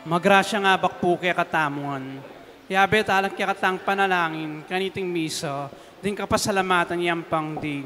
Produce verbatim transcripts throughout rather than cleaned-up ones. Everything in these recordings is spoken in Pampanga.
Magrasya ngan abak pu kekatamu ngan. Yabe tala ing kekatang panalangin kaniting misa, ding kapasalamatan yampang di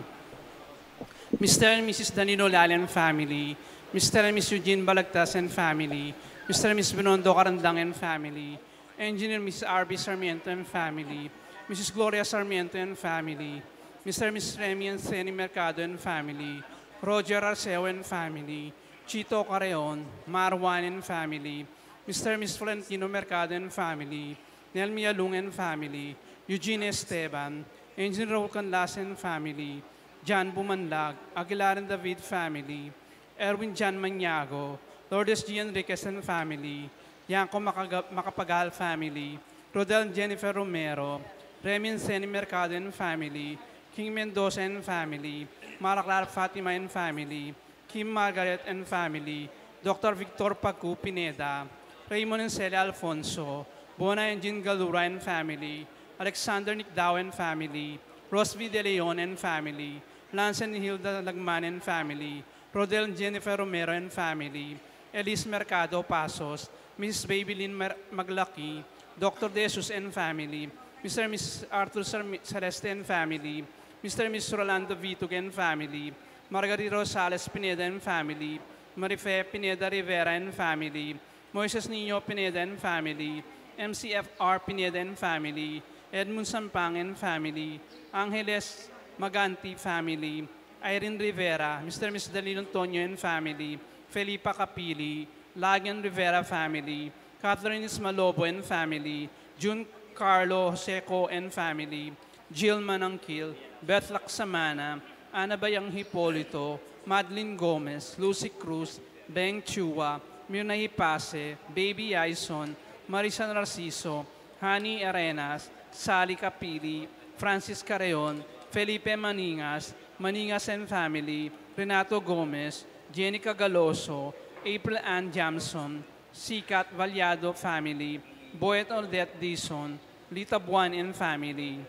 Mister and Missus Danilo Lale and family, Mister and Miss Eugene Balagtas and family, Mister and Miss Binondo Carandang and family, Engineer Miss R B Sarmiento and family, Missus Gloria Sarmiento and family, Mister and Miss Remy and Seni Mercado and family, Roger Arceo and family, Chito Carreon, Marwan and family, Mister and Miss Florentino Mercado and family, Nelmi Alung and family, Eugene Esteban, Engineer Raul Canlas and family, John Bumanlag, Aguilar and David family, Erwin John Maniago, Lourdes G. Enriquez and family, Yanko Makaga- Macapagal family, Rodel and Jennifer Romero, Remy and Seni Mercado and family, King Mendoza and family, Mara Clara Fatima and family, Kim Margaret and family, Doctor Victor Pacu Pineda, Raymond and Celia Alfonso, Bona and Jean Galura and family, Alexander Nicdao and family, Rosvi De Leon and family, Lance and Hilda Lagman and family, Rodel and Jennifer Romero and family, Elise Mercado Pasos, Missus Babylin Mer- Maglaki, Doctor De Jesus and family, Mister and Missus Arthur Sarmi- Celeste and family, Mister and Missus Rolando Vitug and family, Margarita Rosales Pineda and family, Marife Pineda Rivera and family, Moises Niño Pineda and family, M C F R Pineda and family, Edmund Sampang and family, Angeles Maganti family, Irene Rivera, Mister and Missus Danilo Antonio and family, Felipa Capili, Lagan Rivera family, Catherine Ismalobo and family, Jun Carlo Joseco and family, Jill Manangkil, Beth Laksamana, Ana Bayang Hipolito, Madeline Gomez, Lucy Cruz, Beng Chua, Mirna Hipase, Baby Aison, Marisa Narciso, Hani Arenas, Sally Capili, Francis Carreon, Felipe Maningas, Maningas and family, Renato Gomez, Jenica Galoso, April Ann Jamson, Sikat Vallado family, Boet Odette Dizon, Lita Buan and family.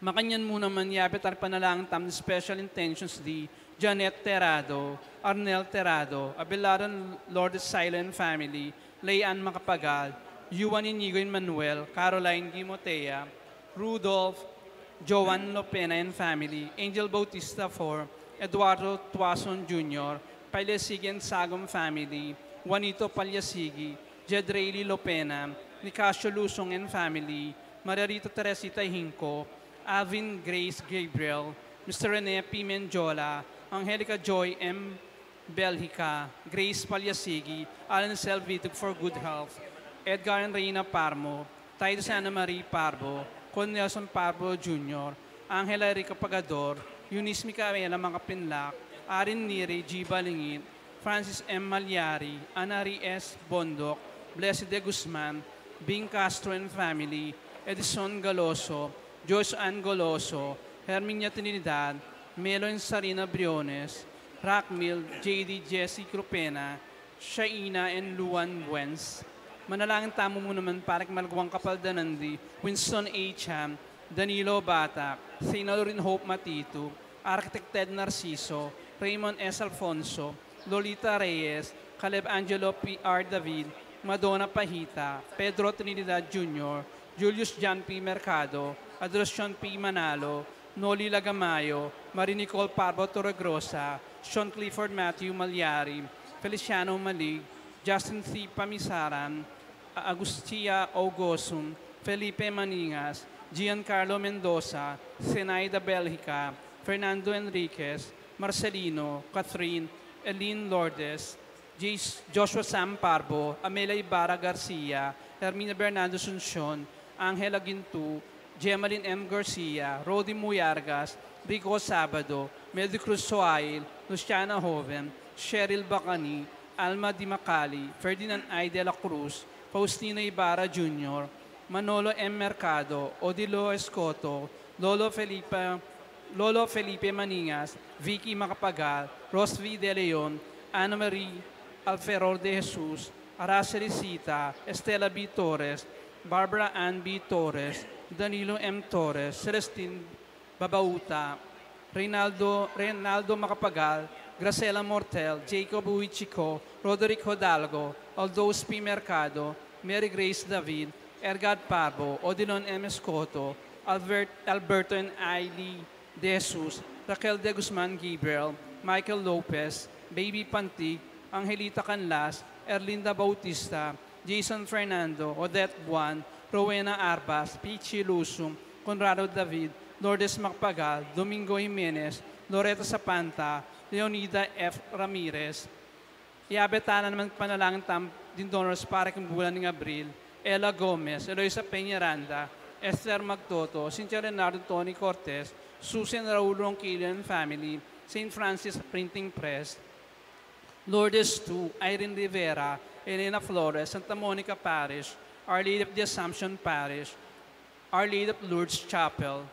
Makanyan mu naman, yabe tala ing panalangin tamu ding special intentions di Janet Terrado, Arnel Terrado, Abelardo and Lourdes Silo and family, Leanne Macapagal, Juan Inigo and Manuel, Caroline Gimotea, Rudolph, Joan Lopena and family, Angel Bautista four, Eduardo Tuason Junior, Palyasigi and Sagum family, Juanito Palyasigi, Jed Rayleigh Lopena, Nicasio Lusong and family, Maria Rita Teresita Hinco, Alvin Grace Gabriel, Mister Rene P. Mendiola, Angelica Joy M. Belgica, Grace Palyasigi, Alan Selvitug for good health, Edgar and Reina Parmo, Titus Anna Marie Parbo, Con Nelson Parbo Junior, Angela Rica Pagador, Eunice Micaela Macapinlac, Arin Neri G. Balingit, Francis M. Malyari, Anari S. Bondoc, Blessed De Guzman, Bing Castro and family, Edison Galoso, Joyce Ann Goloso, Herminia Trinidad, Melo and Sarina Briones, Rockmill, J D Jesse Crupena, Shaina and Luan Buens. Manalangin tamu mu naman para king malugud a kapaldanan di Winston A. Chan, Danilo Batac, Saint Lorin Hope Matitu, Architect Ted Narciso, Raymond S. Alfonso, Lolita Reyes, Caleb Angelo P R David, Madonna Pahita, Pedro Trinidad Junior, Julius John P. Mercado, Adoracion P. Manalo, Noli Lagamayo, Marie Nicole Parbo Torregrosa, Sean Clifford Matthew Malyari, Feliciano Malig, Justin C. Pamisaran, Agustia Ogosum, Felipe Maningas, Giancarlo Mendoza, Zenaida Belgica, Fernando Enriquez, Marcelino, Catherine, Eileen Lourdes, J- Joshua Sam Parbo, Amelia Ibarra Garcia, Hermina Bernardo Asuncion, Angela Gintu, Gemaline M. Garcia, Rodi Muyargas, Rico Sabado, Medi Cruz Soail, Luciana Joven, Cheryl Bacani, Alma Dimacali, Ferdinand I. De La Cruz, Faustino Ibarra Junior, Manolo M. Mercado, Odilo Escoto, Lolo Felipe, Lolo Felipe Maningas, Vicky Macapagal, Rosvi De Leon, Ana Marie Alferor De Jesus, Araceli Sita, Estela B. Torres, Barbara Ann B. Torres, Danilo M. Torres, Celestine Babauta, Reynaldo, Reynaldo Macapagal, Graciela Mortel, Jacob Uichico, Roderick Hidalgo, Aldos P. Mercado, Mary Grace David, Ergad Parbo, Odilon M. Escoto, Albert, Alberto and Ailey De Jesus, Raquel De Guzman Gabriel, Michael Lopez, Baby Pantig, Angelita Canlas, Erlinda Bautista, Jason Fernando, Odette Buan, Rowena Arbas, Pichi Lusung, Conrado David, Lourdes Macapagal, Domingo Jimenez, Loreta Sapanta, Leonida F. Ramirez. Yabe tana naman panalangin tamu ding donors para king bulan ning Abril: Ella Gomez, Eloisa Peñaranda, Esther Magtoto, Cynthia Leonardo, Tony Cortez, Susan Raul Ronquillo and family, Saint Francis Printing Press, Lourdes two, Irene Rivera, Elena Flores, Santa Monica Parish, Our Lady of the Assumption Parish, Our Lady of Lourdes Chapel.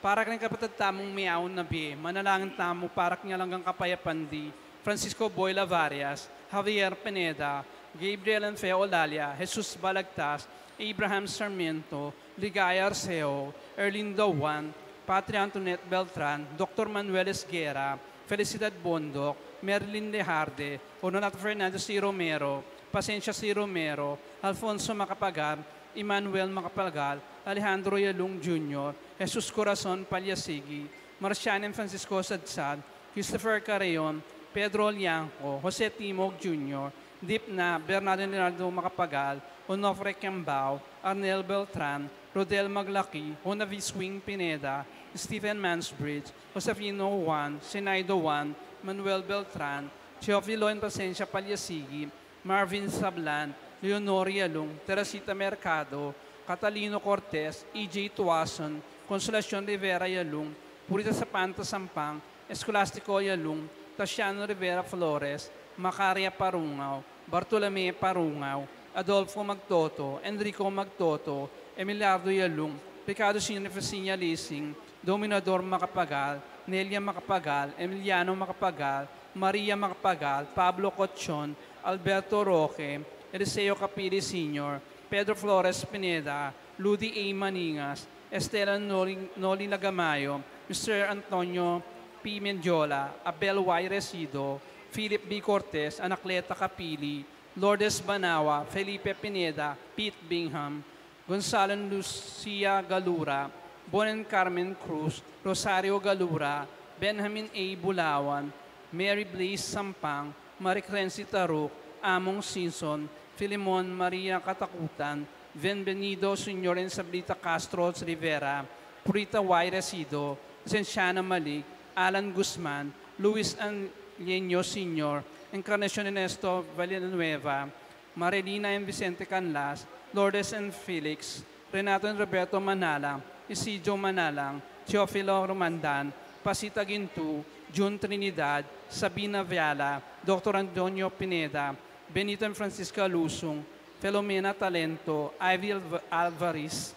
Para king kapatad tamung meaun na bie, manalangin tamu para king alang anggang kapayapan di Francisco Boy Lavarias, Javier Pineda, Gabriel and Fe Olalia, Jesus Balagtas, Abraham Sarmiento, Ligaya Arceo, Erlinda Juan, Patria Antoinette Beltran, Doctor Manuel Esguerra, Felicidad Bondoc, Merlin Lejarde, Honorato Fernandez C. Romero, Pasencia C. Romero, Alfonso Macapagal, Emmanuel Macapagal, Alejandro Yalung Junior, Jesus Corazon Palyasigi, Marcian and Francisco Sadsad, Christopher Carreon, Pedro Lianco, Jose Timog Junior, Dipna, Bernardo Leonardo Macapagal, Onofre Cambao, Arnel Beltran, Rodel Maglaki, Honavi Swing Pineda, Stephen Mansbridge, Josefino Juan, Sinaido Juan, Manuel Beltran, Teofilo and Pasencia Palyasigi, Marvin Sablan, Leonor Yalung, Teresita Mercado, Catalino Cortez, E J Tuason, Consolacion Rivera Yalung, Purita Sapanta Sampang, Escolastico Yalung, Tasiano Rivera Flores, Macaria Parungao, Bartolome Parungao, Adolfo Magtoto, Enrico Magtoto, Emiliardo Yalung, Ricardo Senior Fesiña Lising, Dominador Macapagal, Nelia Macapagal, Emiliano Macapagal, Maria Macapagal, Pablo Cochon, Alberto Roque, Eliseo Capili Senior, Pedro Flores Pineda, Ludi A. Maningas, Estela Noli, Noli Lagamayo, Mister Antonio P. Mendiola, Abel Y. Resido, Philip B. Cortez, Anacleta Capili, Lourdes Banawa, Felipe Pineda, Pete Bingham, Gonzalo and Lucia Galura, Bon and Carmen Cruz, Rosario Galura, Benjamin A. Bulawan, Mary Blaze Sampang, Marie Crency Taruc, Among Sinson, Filemon Maria Katakutan, Bienvenido Senior and Sabrita Castro Rivera, Purita Y. Resido, Cienciana Malik, Alan Guzman, Luis Anleño Senior, Encarnacion Ernesto Villanueva, Marilina and Vicente Canlas, Lourdes and Felix, Renato and Roberto Manalang, Isidro Manalang, Teofilo Romandan, Pasita Gintu, Jun Trinidad, Sabina Viala, Doctor Antonio Pineda, Benito and Francisca Lusung, Filomena Talento, Ivy Alv-, Alvarez,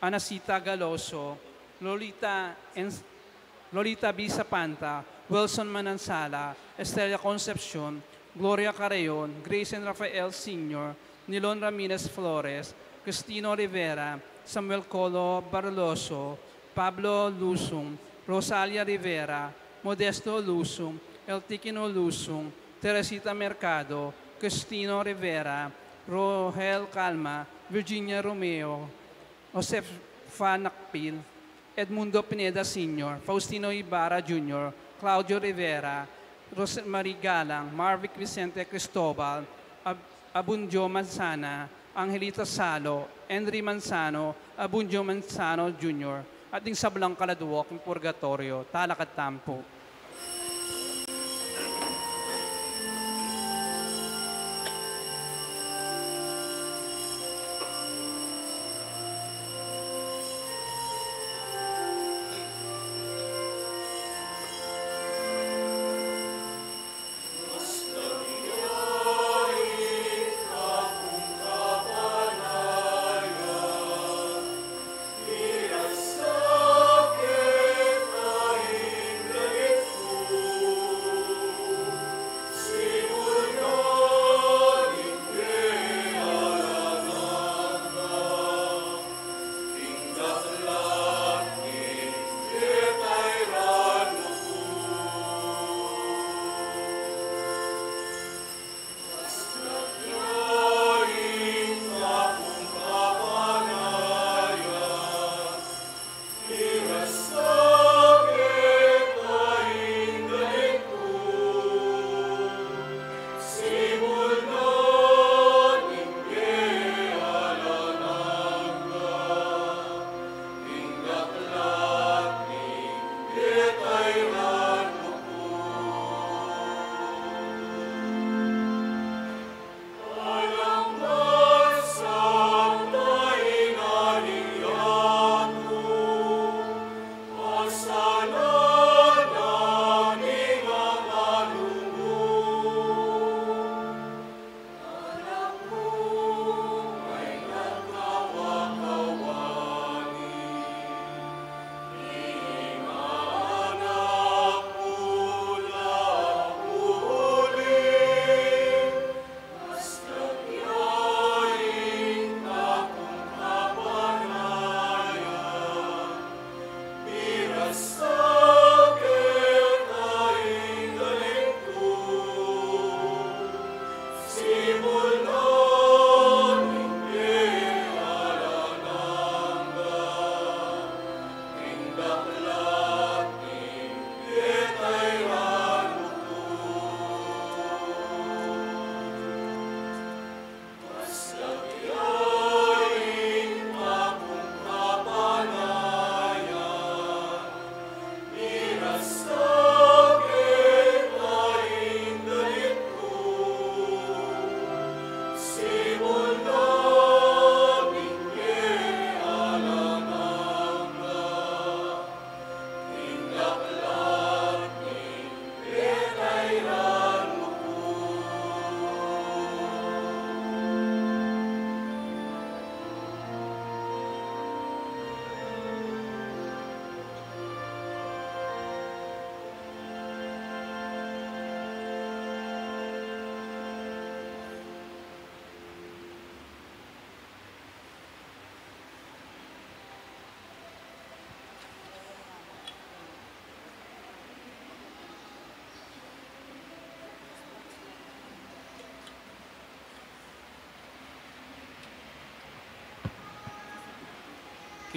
Anacita Galoso, Lolita Ens-, Lolita B. Sapanta, Wilson Manansala, Estrella Concepcion, Gloria Carreon, Grace and Rafael Senior, Nilon Ramirez Flores, Cristino Rivera, Samuel Colo Barloso, Pablo Lusung, Rosalia Rivera, Modesto Lusung, Eltikino Lusung, Teresita Mercado, Cristino Rivera, Rohel Calma, Virginia Romeo, Josefa Nakpil, Edmundo Pineda Senior, Faustino Ibarra Junior, Claudio Rivera, Rosemarie Galang, Marvic Vicente Cristobal, Ab-, Abundio Manzana, Angelita Salo, Henry Manzano, Abundio Manzano Junior, at ding sablang kaladua king purgatoryo. Talakad tamu pu.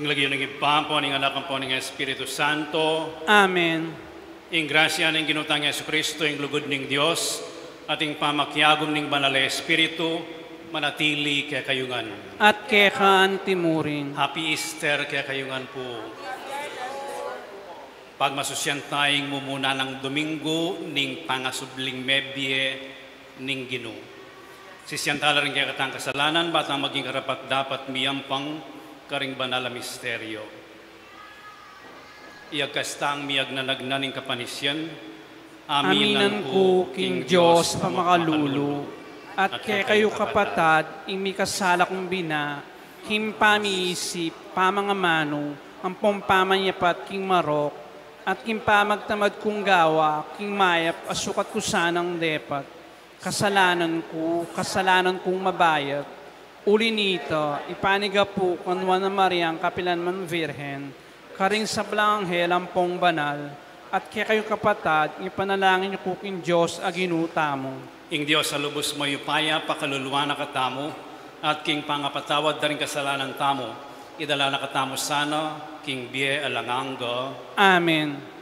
Lagyu ning Ibpa, ampo ning Anak, ampo ning Espiritu Santo. Amen. Ing grasya ning Ginu tang Jesucristo, ing lugud ning Dios, at ing pamakiagum ning Banal a Espiritu, manatili kekayu ngan. At keka anti mu rin. Happy Easter kekayu ngan pu. Pagmasusyan taya ing mumuna nang Domingo ning pangasubling mebie ning Ginu. Sisian tala ring kekatang kasalanan, ba tang maging karapat-dapat miyampang karing banal a misteryo. Iyagkas tang miyagnanagnan ning kapanisian. Aminan ku king Dios a makalulu, at kekayu kapatad, ing mikasala kung bina, king pamiisip, pamangamanu, ampong pamanyapat king marok, at king pamagtamad kung gawa king mayap a sukat ku sanang depat. Kasalanan ku, kasalanan kung mabayat. Uli nita, ipanyawad ku pu kang Nuan a Mariang kapilanman Virgen, karing sablang anghel ampong banal, at kekayu kapatad, ipanalangin yu ku king Dios a Ginu tamu. Ing Dios a lubus mayupaya pakaluluan na katamu, at king pangapatawad da ring kasalanan tamu, idala na katamu sana king bie alang angga. Amen.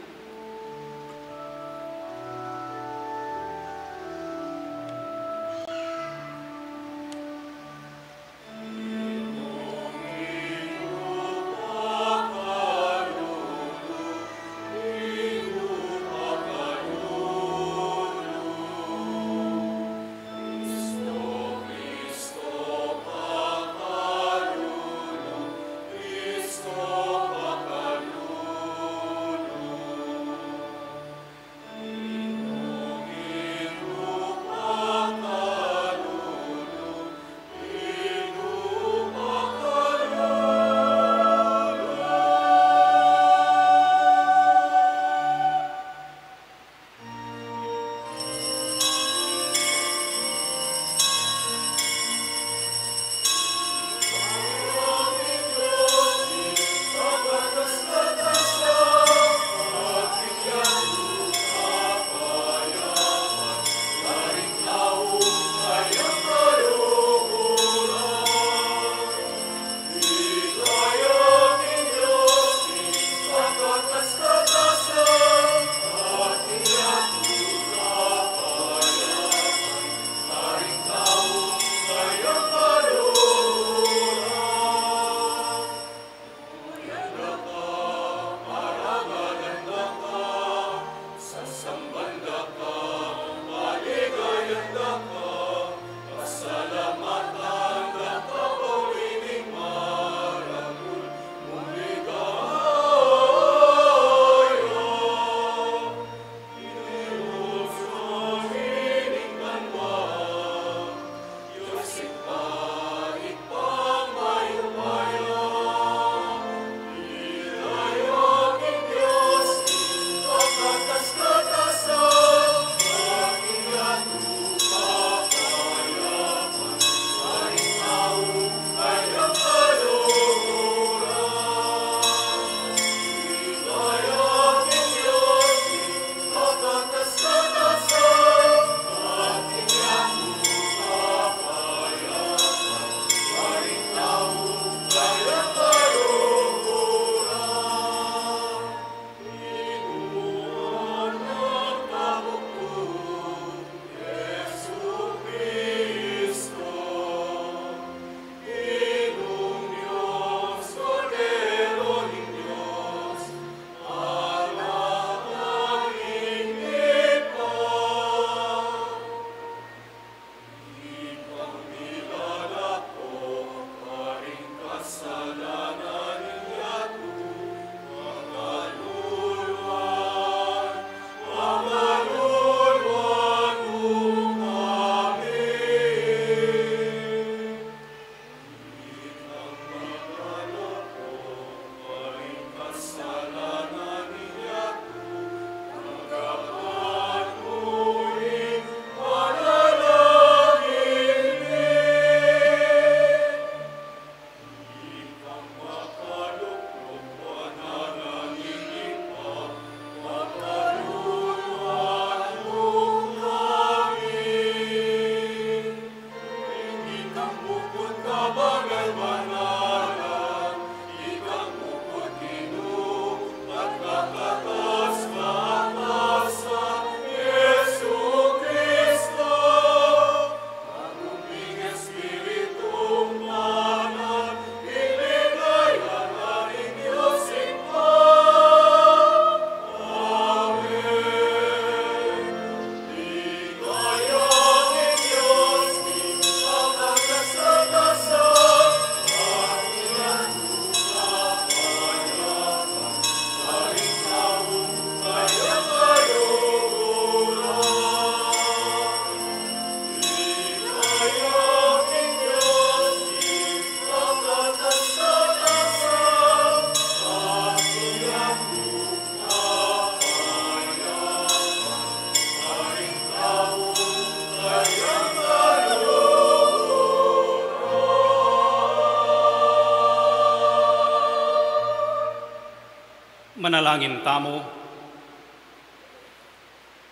Manalangin tamu.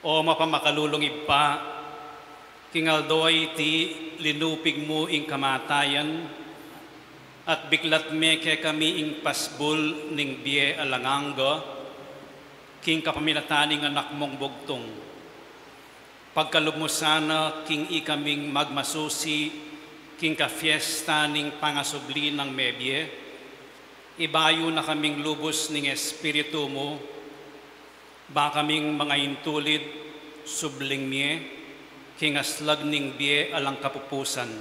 O mapamakalulung Ibpa, king aldo a iti linupig mu ing kamatayan, at biklat me kekami ing pasbul ning bie alang angga, king kapamilatan ning Anak mung bugtung. Pagkalub mu sana king ikaming magmasusi king kafiesta ning pangasubli nang mebie, ibayu na kaming lubus ning Espiritu mu, ba kaming mangaintulid subling mie king aslag ning bie alang kapupusan.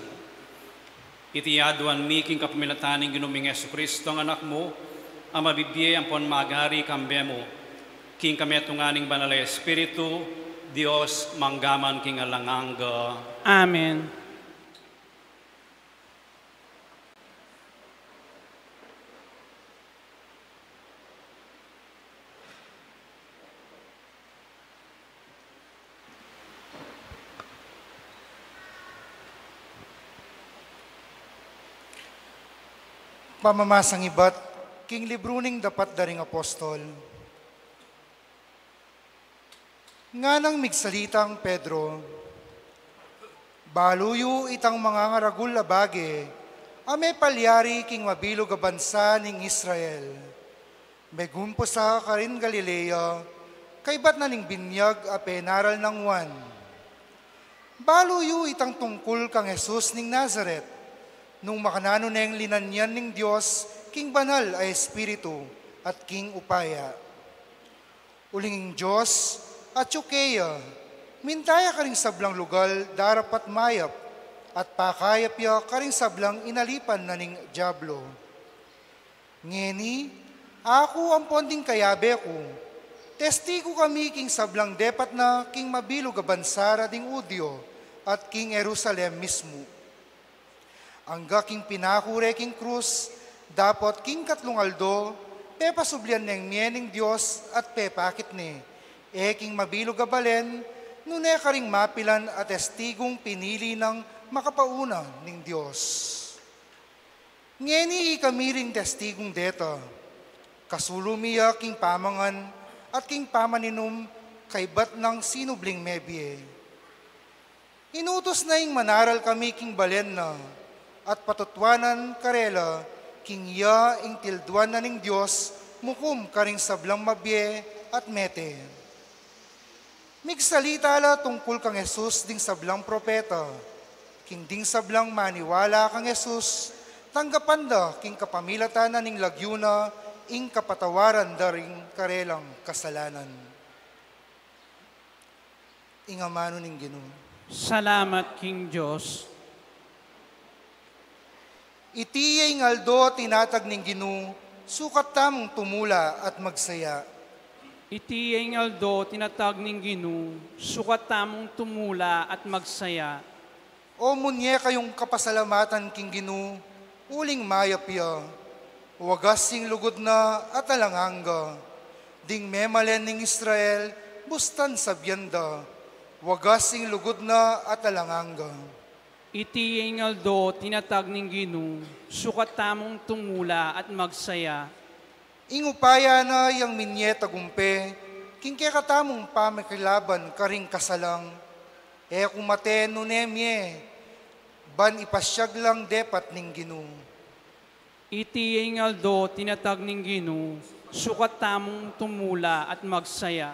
Iti aduan mi king kapamilatan ning Ginu ming Jesucristo, ang Anak mu, a mabibie ampon magari kambe mu, king kametungan ning Banal a Espiritu, Dios, mangga man king alang angga. Amen. Pamamasang ibat king libru ning Dapat da ring Apostol. Nganang migsalita i Pedro, "Balu yu itang mangangaragul a bage a mepalyari king mabilug a bansa ning Israel. Megumpusa karin Galilea, kaybat na ning binyag a penaral nang Juan. Balu yu itang tungkul kang Jesus ning Nazaret, nung makananu neng linanyan ning Dios king Banal a Espiritu at king upaya. Uling ing Dios, atyu keya, minta ya karing sablang lugal darapat mayap, at pakayap ya karing sablang inalipan na ning Diablo. Ngeni, aku ampon ding kayabe ku, testigu kami king sablang depat na king mabilug a bansa ra ding Judio at king Jerusalem mismu. Angga king pinaku re king krus, dapot king katlung aldo, pepasublian neng mie ning Dios at pepakit ne, e king mabilug a balen, nune karing mapilan a testigung pinili nang makapauna ning Dios. Ngeni ikami ring testigung deta. Kasulu mi ya king pamangan at king pamaninum kaybat nang sinubling mebie. Inutus na ing manaral kami king balen na, at patutuanan karela king ya ing tilduan na ning Dios mukum karing sablang mabie at mete. Migsalita la tungkul kang Jesus ding sablang propeta, king ding sablang maniwala kang Jesus, tanggapan da king kapamilatan na ning lagyu na ing kapatawaran da ring karelang kasalanan." Ing amanu ning Ginu. Salamat king Dios. Iti ya ing aldo tinatag ning Ginu, sukat tamung tumula at magsaya. Iti ya ing aldo tinatag ning Ginu, sukat tamung tumula at magsaya. O munye kayung kapasalamatan king Ginu, uling mayap ya. Wagas ing lugud na at alang angga. Ding memalen ning Israel, bustan sabian da, wagas ing lugud na at alang angga. Iti ya ing aldo tinatag ning Ginu, sukat tamung tumula at magsaya. Ing upaya na yang minye tagumpe king kekatamung pamakilaban karing kasalang, e ku mate nune mie, ban ipasyag lang depat ning Ginu. Iti ya ing aldo tinatag ning Ginu, sukat tamung tumula at magsaya.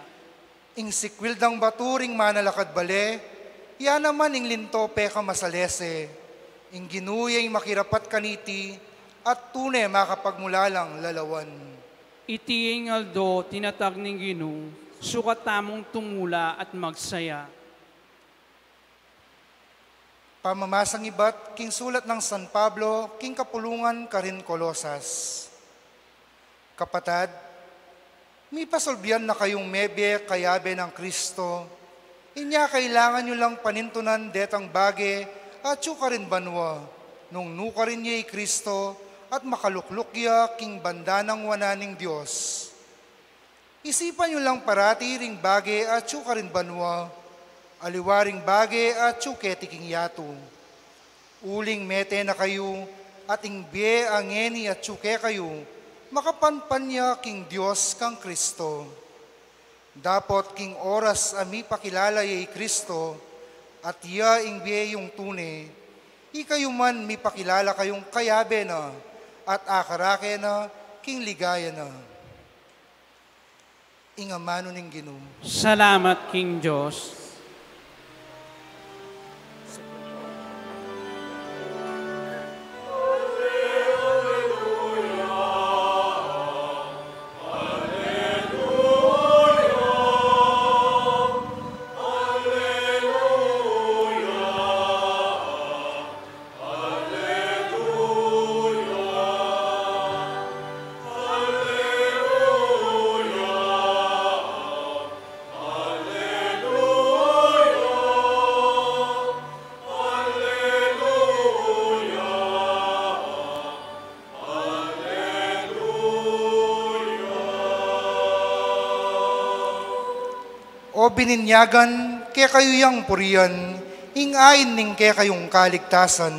Ing sikwil dang batu ring manalakad bale, ya naman ing linto pekamasalese. Ing Ginu ya ing makirapat kaniti, at tune makapagmulalang lalawan. Iti ya ing aldo tinatag ning Ginu, sukat tamung tumula at magsaya. Pamamasang ibat king sulat nang San Pablo king kapulungan karin Colosas. Kapatad, mipasulbian na kayung mebie kayabe nang Kristo, inya kailangan yu lang panintunan detang bage atyu karin banua, nung nukarin ye i Kristo at makalukluk ya king banda nang wanan ning Dios. Isipan yu lang parati ring bage atyu karin banua, aliwa ring bage atyu keti king yatu. Uling mete na kayu, at ing bie a ngeni atyu kekayu, Makapanpan ya king Dios kang Kristo. Dapot king oras a mipakilala ya i Kristo, at ya ing bie yung tune, ikayu man mipakilala kayung kayabe na, at akarake na king ligaya na. Ing amanu ning Ginu. Salamat king Dios. O bininyagan, kekayu yang purian, ing ain ning kekayung kaligtasan.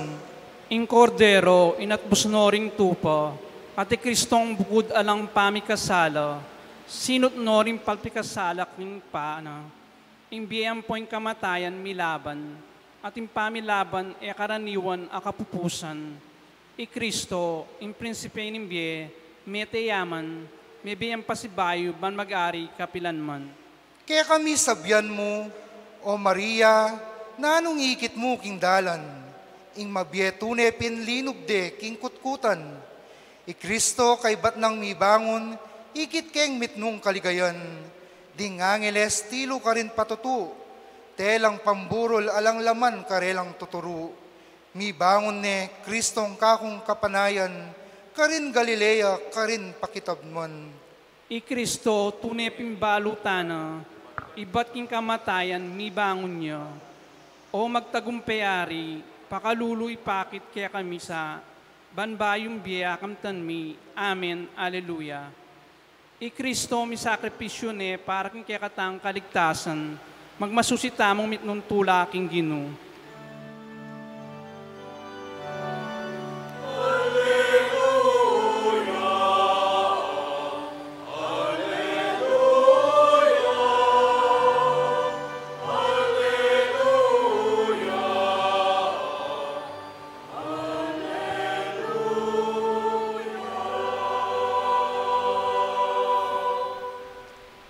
Ing Kordero, inatbus no ring tupa, at i Kristong bukud alang pamikasala, sinut no ring pamikasala king Ibpa na. Ing bie ampo ing kamatayan milaban, at ing pamilaban e karaniwan a kapupusan. I Kristo, ing prinsipe ning bie, mete ya man, mebie yang pasibayu ban mag-ari kapilan man. Kekami sabian mu, O Maria, nanung ikit mu king dalan, ing mabie tune pin linub de king kutkutan. I Kristo kaybat nang mibangun, ikit keng mitmung kaligayan. Ding angeles tilu karin patutu, telang pamburul alang laman karelang tuturu. Mibangun ne Kristong kakung kapanayan, karin Galilea, karin pakitabman. I Kristo tune pin balu tana, ibat king kamatayan mibangun ya. O magtagumpe Ari, pakalulu ipakit kekami sa, ban bayung bie akamtan mi. Amen. Aleluya. I Kristo misakripisyu ne para king kekatang kaligtasan, magmasusi tamung mitmung tula king Ginu.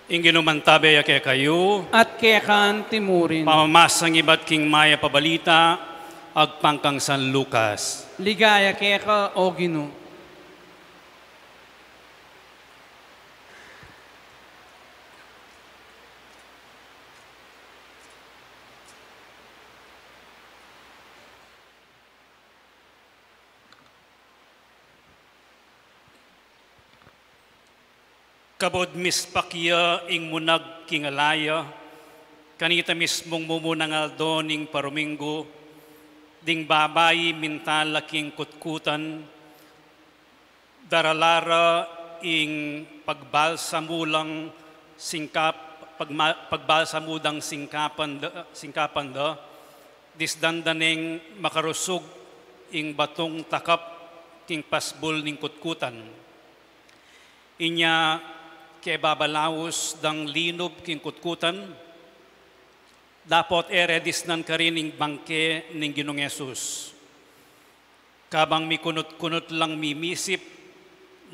Ing Ginu mantabe ya kekayu. At keka antimurin. Pamamasang ibat king Mayap a Balita agpang kang San Lucas. Ligaya keka, O Ginu. Kabud mispak ya ing munag king ala ya, kanita mismung mumunang aldo ning paruminggu, ding babai minta la king kutkutan, darala ra ing pagbalsamu lang singkap-, pagma-, pagbalsamu dang singkapan da, singkapan da, disdan da neng makarusug ing batung takap king pasbul ning kutkutan. Inya kebabalaus dang linub king kutkutan, dapot e re disnan karin ing bangke ning Ginung Jesus. Kabang mikunut-kunut lang mimisip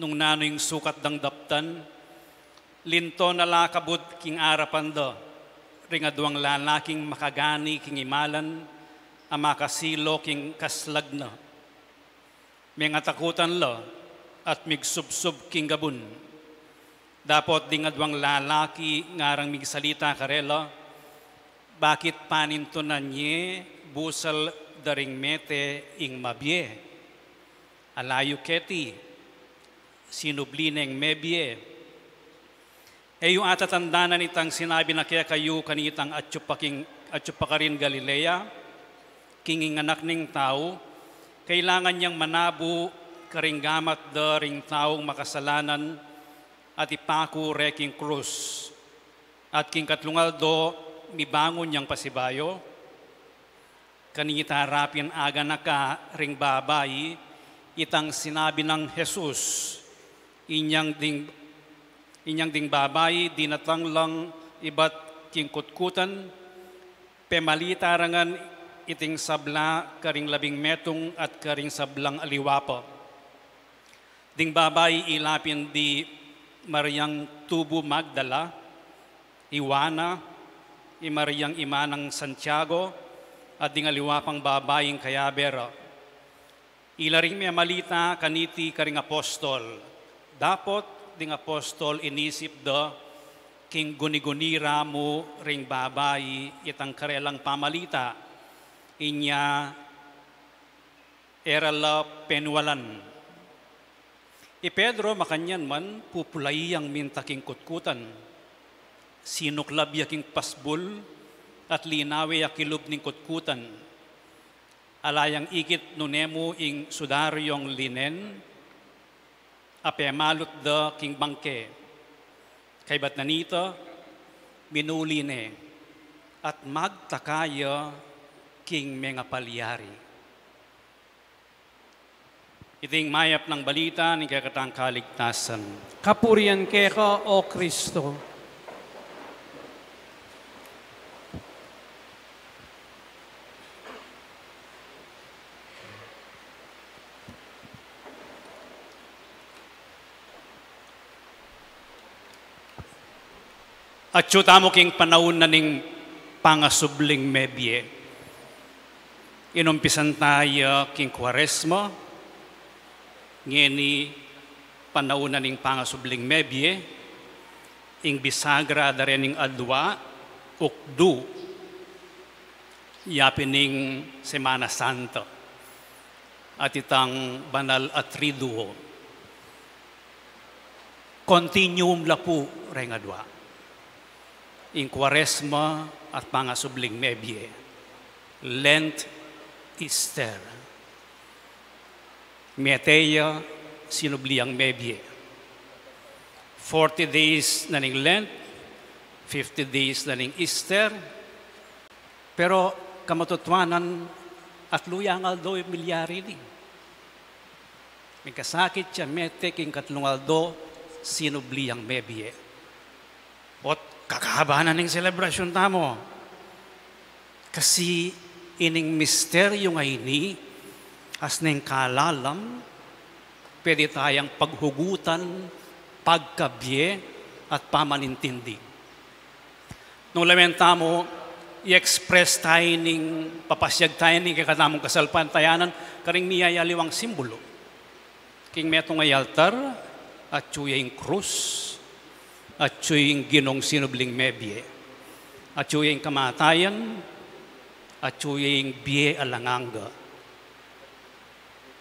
nung nanu ing sukat dang daptan, linto na la kabud king arapan da ring aduang lalaking makagani king imalan a makasilo king kaslag na. Mengatakutan la at migsubsub king gabun. Dapot ding aduang lalaki ngarang migsalita karela, "Bakit panintunan ye busal da ring mete ing mabie? Ala yu keti, sinubli neng mebie." E yu atatandanan itang sinabi na kekayu kanitang atyu pa king, atyu pa karin Galilea, king ing Anak ning Tau kailangan yang manabu karing gamat da ring taung makasalanan at ipaku re king krus, at king katlung aldo mibangun yang pasibayu? Kanita ra pin aganaka ring babai itang sinabi nang Jesus, Inyang ding, inyang ding babai dinatang lang ibat king kutkutan, pemalita ra ngan iting sabla karing labing metung at karing sablang aliwa pa. Ding babai ila pin di Mariang tubu Magdala, i Juana, i Mariang ima nang Santiago, at ding aliwa pang babaing kayabe ra. Ila ring memalita kaniti karing apostol. Dapot ding apostol inisip da king guni-guni ra mu ring babai itang karelang pamalita. Inya e ra la penwalan. I Pedro makanyan man pupulai yang minta king kutkutan. Sinuklab ya king pasbul at linawe ya kilub ning kutkutan. Ala yang ikit nune mu ing sudaryong linen a pemalut da king bangke. Kaybat na nita, minuli ne at magtaka ya king mengapalyari. Iting mayap nang balita ning kekatang kaligtasan. Kapurian keka, O Kristo. Atyu tamu king panaun na ning pangasubling mebie. Inumpisan taya king Kuaresma, ngeni panaun na ning pangasubling mebie, ing bisagra da rening adwa, ukdu, yapin ning Semana Santa, at itang banal a Triduo. Continuum la pu reng adwa. Ing Kuaresma at pangasubling mebie. Lent, Easter. Mete ya, sinubli yang mebie. Forty days na ning Lent, fifty days na ning Easter. Pero kamatutuanan, atlu yang aldo ing milyari ini. Mikasakit ya mete king katlung aldo, sinubli yang mebie. Ot kakahaba na ning selebrasyun tamu. Kasi ining misteryu ngeni, as ning kalalam, pwede tayang paghugutan, pagkabie, at pamanintindi. Nung lawen tamu, i-express tayu ning, papasyag tayu ning kekatamung kasalpantayanan, karing miyayaliwang simbulu. King metung a altar, atyu ya ing krus, atyu ya ing Ginung sinubling mebie, atyu ya ing kamatayan, atyu ya ing bie alang angga.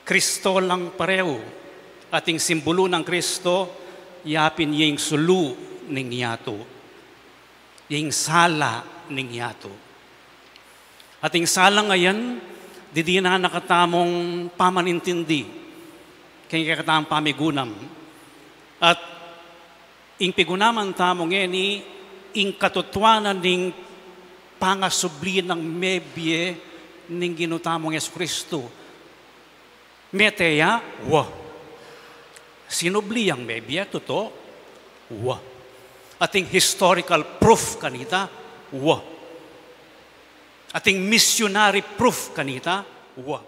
Kristo lang parehu, at ing simbulu nang Kristo, yapin ya ing sulu ning yatu, ya ing sala ning yatu. At ing salang ayan, didinan na katamung pamanintindi, king kekatamung pamigunam. At ing pigunaman tamu ngeni, ing katutuanan ning pangasubli nang mebie ning Ginu tamung Jesucristo. Mete ya, wa. Sinubli yang mebie, tutu, wa. Ating historical proof kanita, wa. Ating missionary proof kanita, wa.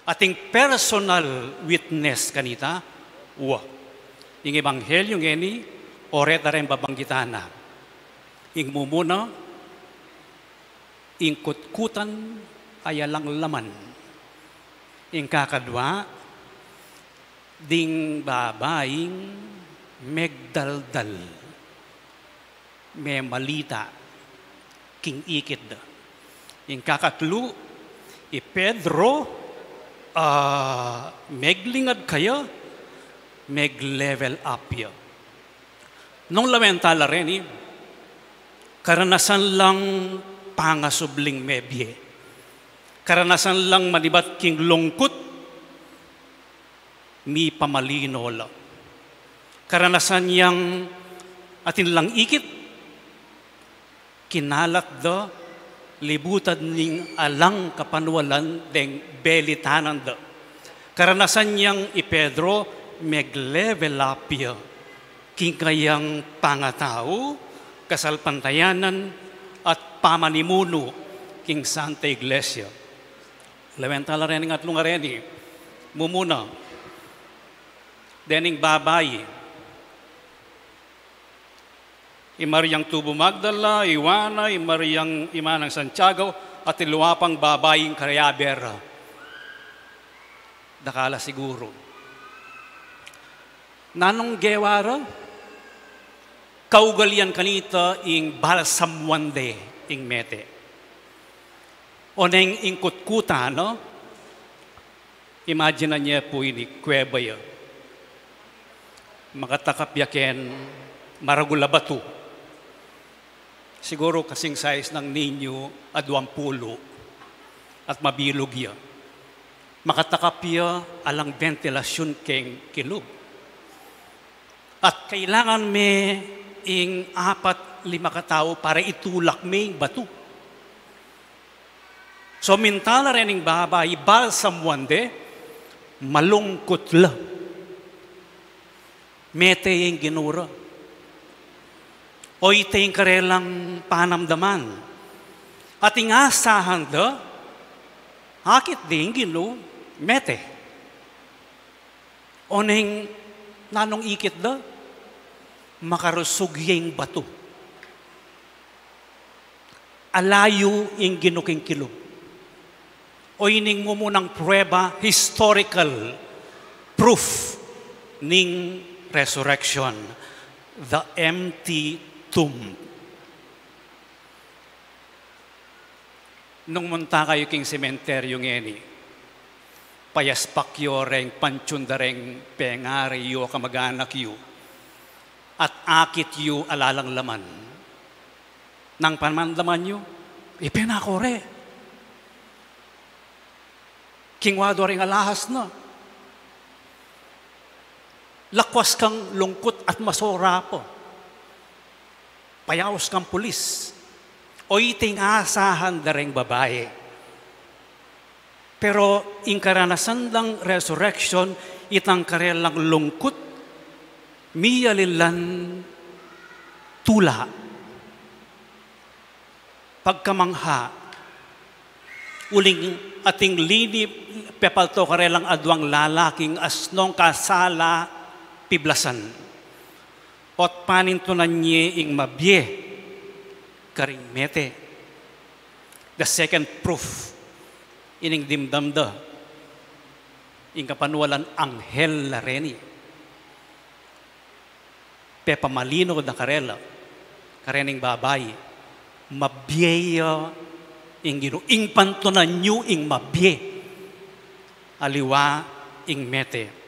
Ating personal witness kanita, wa. Ing ebanghelyu ngeni, o reta reng babanggitan na. Ing mumuna, ing kutkutan a alang laman. Ing kakadwa, ding babaing megdaldal, memalita king ikit da. Ing kakatlu, i Pedro, ah, meglingad kaya, meglevel up ya. Nung lawen ta la reni, karanasan lang pangasubling mebie. Karanasan lang manibat king lungkut, mipamalino la. Karanasan yang atin lang ikit, kinalat da, libutan ning alang kapanwalan deng belitanan da. Karanasan yang i Pedro, Meg-level up ya king kayang pangatau, kasalpantayanan, at pamanimunu king Santa Iglesia. Lawen tala reng atlung areni. Mumuna, dening babai, i Mariang Tubu Magdala, i Juana, i Mariang ima nang Santiago, at aliwa pang babai ing karayabe ra. Dakal la siguru. Nanung gewa ra? Kaugalian kanita ing balsam wande ing mete. Oneng ing kutkutan, no? Imagine ye pu ini, kuweba ya. Makatakap ya ken maragul a batu. Siguru kasing size nang ninyu a duang pulu at mabilug ya. Makatakap ya, alang bentilasyun keng kilub. At kailangan me ing apat lima katau para itulak me ing batu. So, minta la rening babai, balsam wande, malungkut la. Mete ing Ginu ra. O ite ing karelang panamdaman. At ing asahan da, akit ding Ginu, mete. Oneng nanung ikit da, makarusug ya ing batu. Alayu ing Ginu king kilub. O ining mumunang prueba, historical proof ning resurrection, the empty tomb. Nung munta kayu king sementeryu ngeni, payaspak yu reng pantiun da reng pengari yu o kamaganak yu, at akit yu ala lang laman. Nanu ing panamdaman yu? Ipenako re. Kingwa do reng alahas na. Lakwas kang lungkut at masora pa. Payaus kang pulis. O ite ing asahan da reng babai. Pero ing karanasan dang resurrection, itang karelang lungkut, miyalilan tula, pagkamangha, uling ating linip, pepalto karelang aduang lalaking asnong kasala piblasan. Ot panintunan ye ing mabie karing mete. The second proof, ining dimdam da ing kapanualan anghel la reni. Pepamalino da karela, karening babai, mabie ya ing Ginu, ing pantunan yu ing mabie, aliwa ing mete.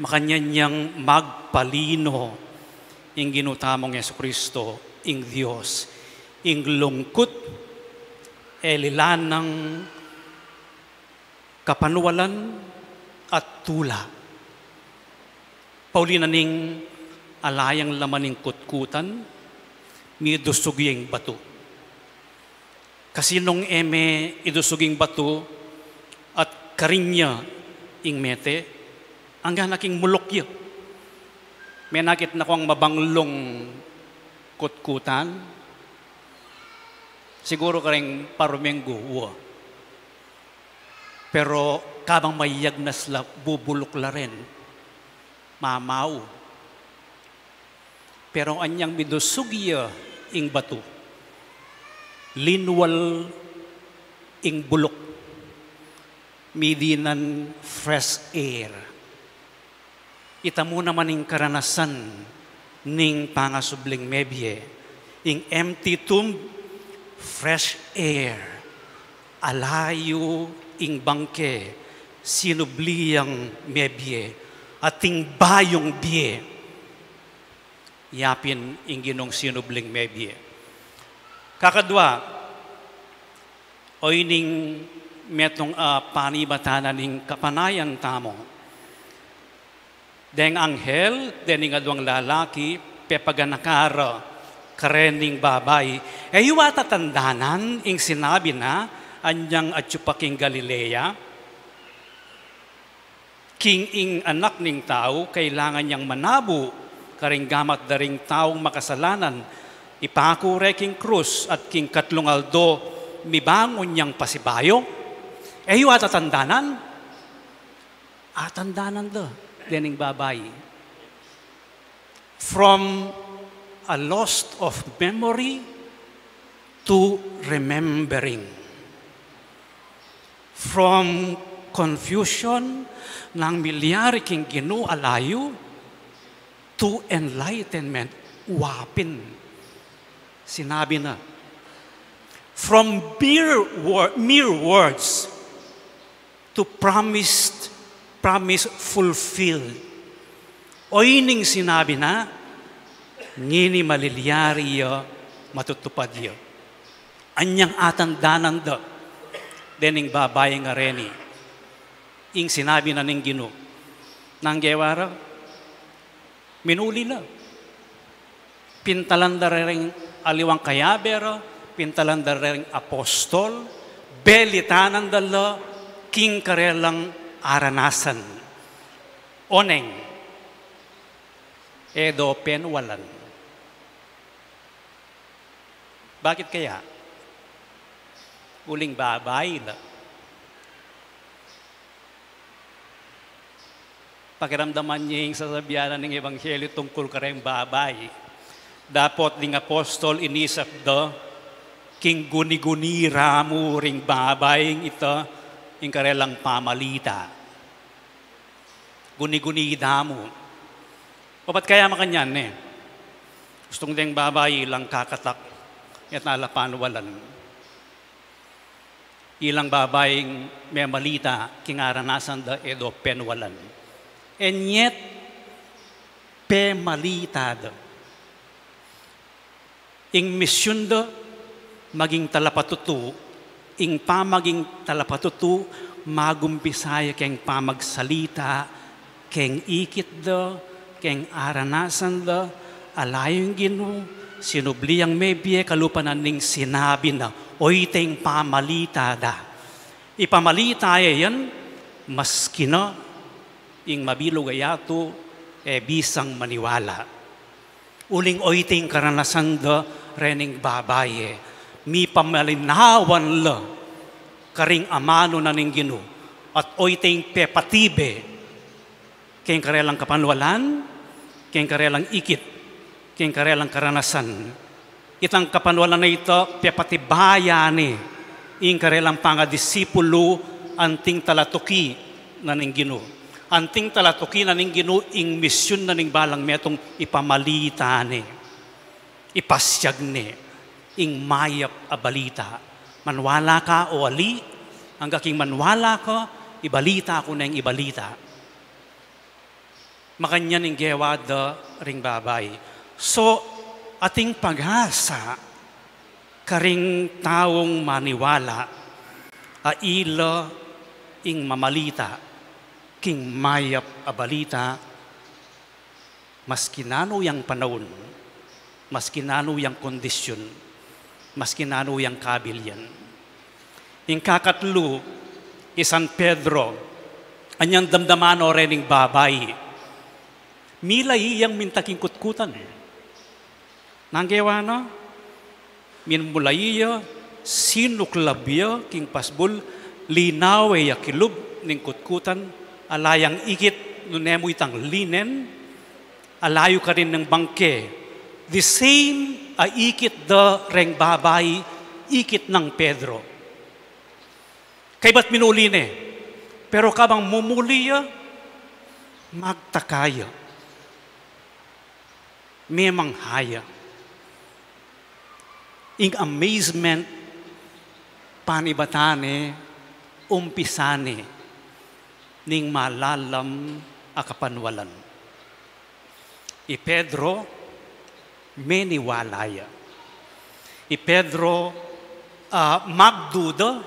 Makanyan yang magpalino ing Ginu tamung Jesucristo, ing Dios, ing lungkut, e lilan nang kapanualan at tula. Pauli na ning ala yang laman ing kutkutan, midusug ya ing batu. Kasi nung e me idusug ing batu at karin ya ing mete, angga na king muluk ya. Menakit na kung mabanglung kutkutan, siguru karing parumenggu, wa. Pero kabang mayagnas la, bubuluk la rin. Mamau. Pero anyang midusug ya ing batu, linwal ing buluk, midinan fresh air. Ita mu naman ing karanasan ning pangasubling mebie, ing empty tomb, fresh air. Ala yu ing bangke, sinubli yang mebie, ating bayung bie. Yapin ing Ginung sinubling mebie. Kakadwa, o ining metung a panibatan na ning kapanayan tamu. Deng anghel, dening aduang lalaki, pepaganaka ra karening babai, e yu ba tatandanan ing sinabi na anyang atyu pa king Galilea? King ing Anak ning Tau, kailangan yang manabu karing gamat da ring taung makasalanan, ipaku re king krus, at king katlung aldo mibangun yang pasibayu. E yu atatandanan? Atandanan da dening babai. From a lost of memory to remembering. From confusion, nang milyari king Ginu alayu, to enlightenment, wapin. Sinabi na. From mere, wor- mere words to promised, promise fulfilled. O ining sinabi na, ngeni malilyari ya, matutupad ya. Anyang atandanan da dening babai a reni ing sinabi na ning Ginu. Nang gewa ra, minuli la. Pintalan da reng aliwang kayabe ra, pintalan da reng apostol, belitanan da la king karelang aranasan. Oneng, e do penwalan. Bakit kaya? Uling babai la. Pakiramdaman ye ing sasabian na ning ebanghelyo tungkul kareng babai. Dapot ding apostol inisip da, king guni-guni da mu ring babaing ita, ing karelang pamalita. Guni-guni da mu. Obat kaya makanyan ne. Gustung deng babai ilang kakatak, ilang panwalan. Ilang babaing memalita king aranasan da e do penwalan. And yet, pemalita da. Ing misyun da, maging talapatutu, ing pamaging talapatutu, magumpisa ya keng pamagsalita, keng ikit da, keng aranasan da, alayu ing Ginu, sinubli yang mebie kalupa na ning sinabi na, o ita ing pamalita da. Ipamalita ya yan, maski na ing mabilug a yatu, e bisang maniwala. Uling o ita ing karanasan da rening babai e, mipamalinawan la karing amanu na ning Ginu, at o ita ing pepatibe keng karelang kapanwalan, keng karelang ikit, keng karelang karanasan. Itang kapanwalan a ita, pepatibayan ne ing karelang pangadisipulu, anting talatuki na ning Ginu. Anting talatuki na ning Ginu ing misyun na ning balang metung, ipamalita ne, ipasiag ne ing mayap a balita. Manwala ka o ali, angga king manwala ka, ibalita ku neng ibalita. Makanyan ing gewa da ring babai. So, ating pag-asa karing taung maniwala a ila ing mamalita king mayap a balita, maski nanu yang panaun, maski nanu yang kondisyun, maski nanu yang kabilyan. Ing kakatlu, i San Pedro, anyang damdaman o rening babai, milai yang minta king kutkutan. Nang gewa na, minmulai ya, sinuklab ya king pasbul, linawe ya kilub ning kutkutan, ala yang ikit, nune mu itang linen, alayu karin ning bangke. The same a ikit da reng babai, ikit nang Pedro. Kaybat minuli ne. Pero kabang mumuli ya, magtaka ya. Memang haya. Ing amazement, panibatan ne, umpisan ne ning malalam a kapanwalan. I Pedro, meniwala ya. I Pedro, ah, magduda,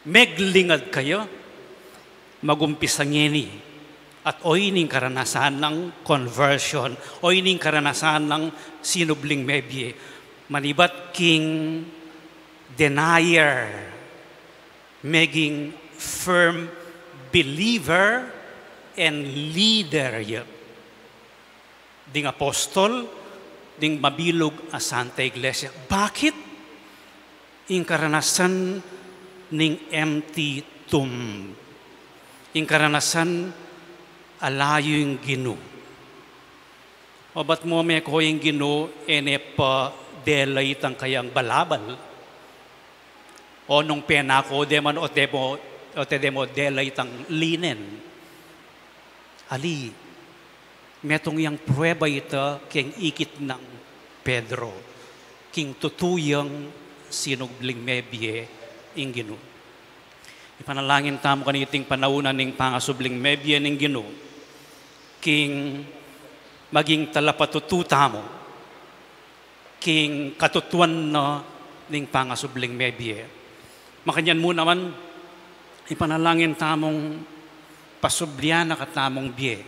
meglingad kaya, magumpisa ngeni. At o ining karanasan nang conversion, o ining karanasan nang sinubling mebie. Manibat king denier, meging firm believer, and leader ya ding apostol, ding mabilug a Santa Iglesia. Bakit? Ing karanasan ning empty tomb. Ing karanasan a layu ing Ginu. O bat mo meko ing Ginu, e ne pa dela itang kayang balabal. O nung penako de man, o te mo, o te de mo dela itang linen. Ali, metung yang prueba ita keng ikit nang Pedro, king tutu yang sinubling mebie ing Ginu. Ipanalangin tamu kaniting panaunan ning pangasubling mebie ning Ginu, king maging talapatutu tamu king katutuan na ning pangasubling mebie. Makanyan mu naman, ipanalangin tamung pasublian na katamung bie.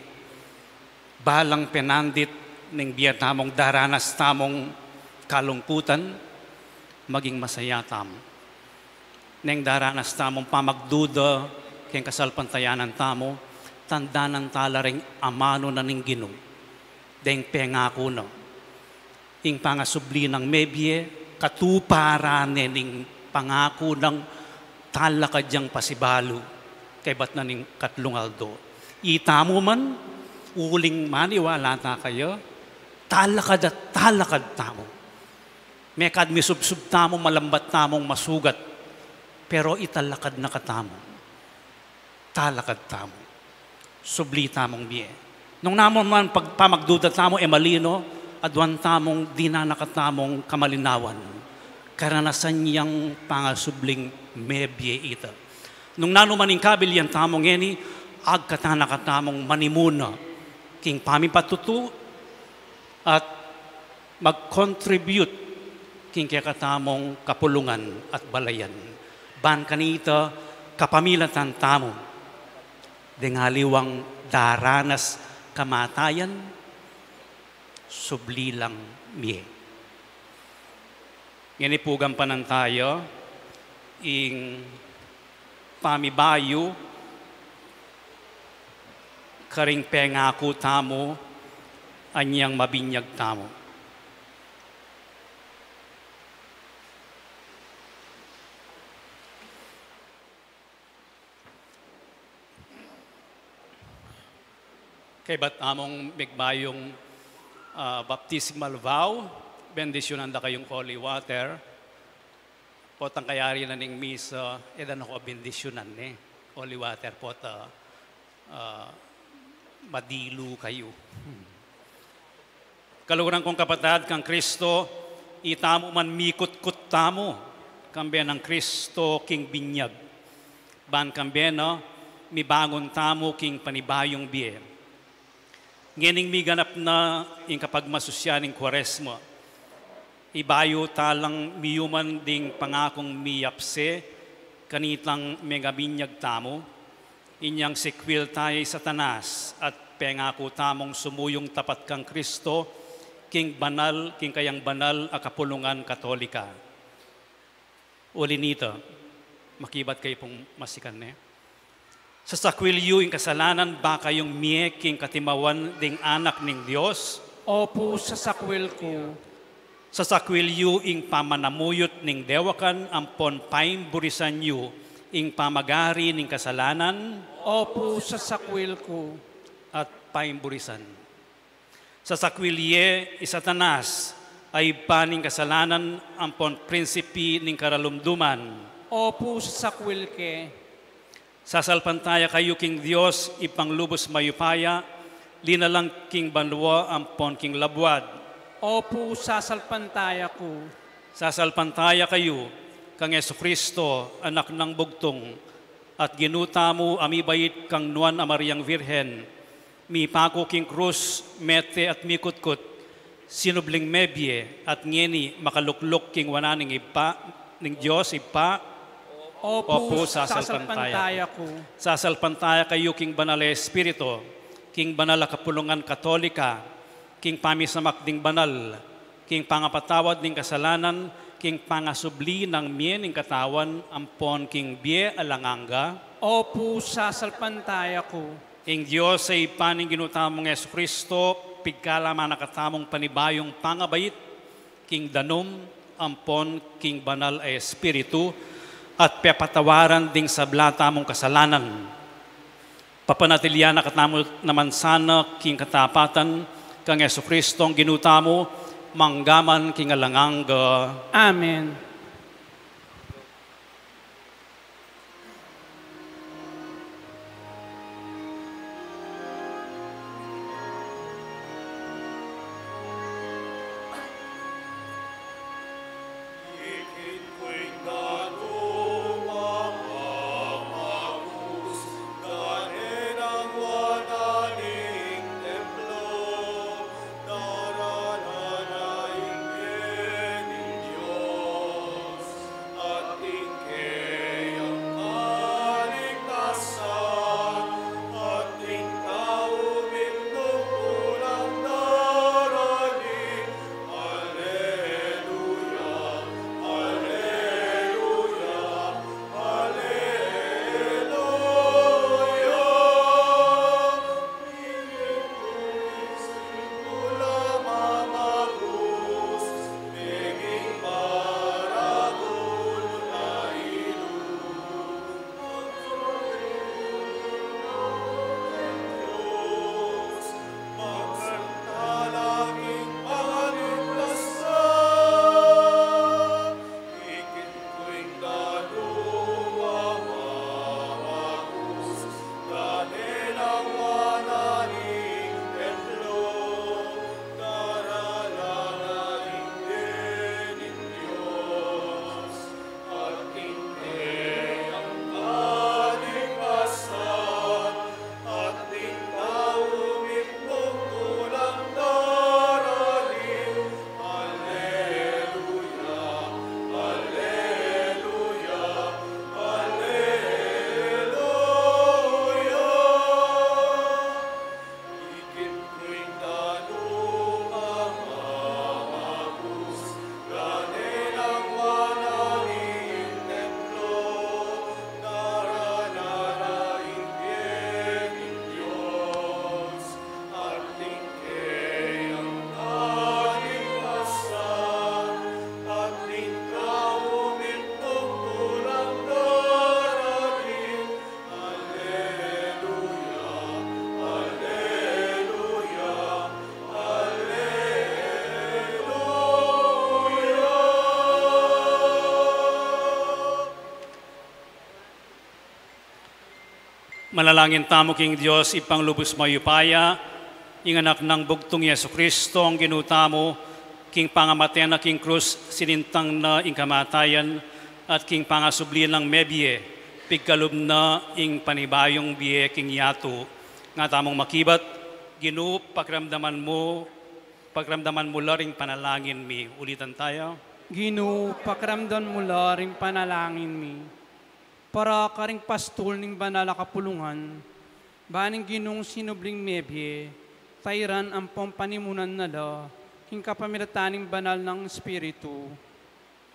Balang penandit ning bie tamung daranas tamung kalungkutan, maging masaya tamu. Neng daranas tamung pamagduda keng kasalpantayanan tamu, tandanan tala ring amanu na ning Ginu, deng pengaku na. Ing pangasubli nang mebie, katuparan ne ning pangaku nang talakad yang pasibalu, kaybat na ning katlung aldo. Itamu man, uling maniwala ta kaya, talakad at talakad tamu. Mekad misubsub tamu, malambat tamung masugat, pero italakad na katamu. Talakad tamu. Subli tamung bie. Nung namu man pag-, pamagduda tamu, e malino, aduan tamung dinan na katamung kamalinawan. Karanasan yang pangasubling mebie ita. Nung nanu man ing kabilian tamu ngeni, agkatan na katamung manimuna king pamipatutu at mag-contribute king kekatamung kapulungan at balayan. Ban kanita kapamilatan tamu deng aliwang daranas kamatayan, subli lang mie. Ngeni pu gampanan taya ing pamibayu karing pengaku tamu anyang mabinyag tamu. Kaybat tamung migbayung, ah, baptismal vow, bendisyunan da kayung holy water. Potang kayari na ning misa, e da na ko bendisyunan, ne. Holy water, pota, ah, madilu kayu. Kaluguran kung kapatad kang Kristo, itamu man mikutkut tamu, kambe nang Kristo king binyag. Ban kambe na, mibangun tamu king panibayung bie. Ngening miganap na ing kapagmasusyan ning Kuaresma, ibayu talang miyuman ding pangakung miyapse kanitang megabinyag tamu, inyang sikwil taya i Satanas at pengaku tamung sumuyung tapat kang Kristo king banal, king kayang banal a kapulungan Katolika. Uli nita, makibat kayu pung masikan ne. Sasakwil yu ing kasalanan, ba kayung mie king katimawan ding Anak ning Dios? Opu, sasakwil ku. Sasakwil yu ing pamanamuyut ning dewakan ampon paimburisan yu ing pamagari ning kasalanan? Opu, sasakwil ku. At paimburisan. Sasakwil ye i Satanas, a ibpa ning kasalanan ampon prinsipi ning karalumduman? Opu, sasakwil ke. Sasalpantaya kayu king Dios, Ibpang lubus mayupaya, linalang king banua ampon king labuad? Opu, sasalpantaya ku. Sasalpantaya kayu kang Jesucristo, Anak nang Bugtung, at Ginu tamu a mibait kang Nuan a Mariang Virgen, mipaku king krus, mete at mikutkut, sinubling mebie, at ngeni makalukluk king wanan ning Ibpa, ning Dios Ibpa? Opu, sasalpantaya ku. Sasalpantaya kayu king Banal a Espiritu, king banal a kapulungan Katolika, king pamisamak ding banal, king pangapatawad ning kasalanan, king pangasubli nang mie ning katawan, ampon king bie alang angga? Opu, sasalpantaya ku. Ing Dios a Ibpa ning Ginu tamung Jesucristo, pigkalaman na katamung panibayung pangabait, king danum, ampon king banal a Espiritu, at pepatawaran ding sabla tamung kasalanan. Papanatilian na katamu naman sana king katapatan, kang Jesucristong Ginu tamu, manggaman king alang angga. Amen. Manalangin tamu king Dios Ibpang lubus mayupaya, ing Anak nang bugtung, Jesucristo, ing Ginu tamu, king pangamate na king krus, sinintang na ing kamatayan, at king pangasubli nang mebie, pigkalub na ing panibayung bie king yatu. Nga tamung makibat, Ginu, pakiramdaman mu, pakiramdaman mu la ring panalangin mi. Ulitan taya. Ginu, pakiramdaman mu la ring panalangin mi. Para karing pastul ning banal a kapulungan, ba ning Ginung sinubling mebie, tairan ampong panimunan na la, king kapamilatan ning banal nang Espiritu.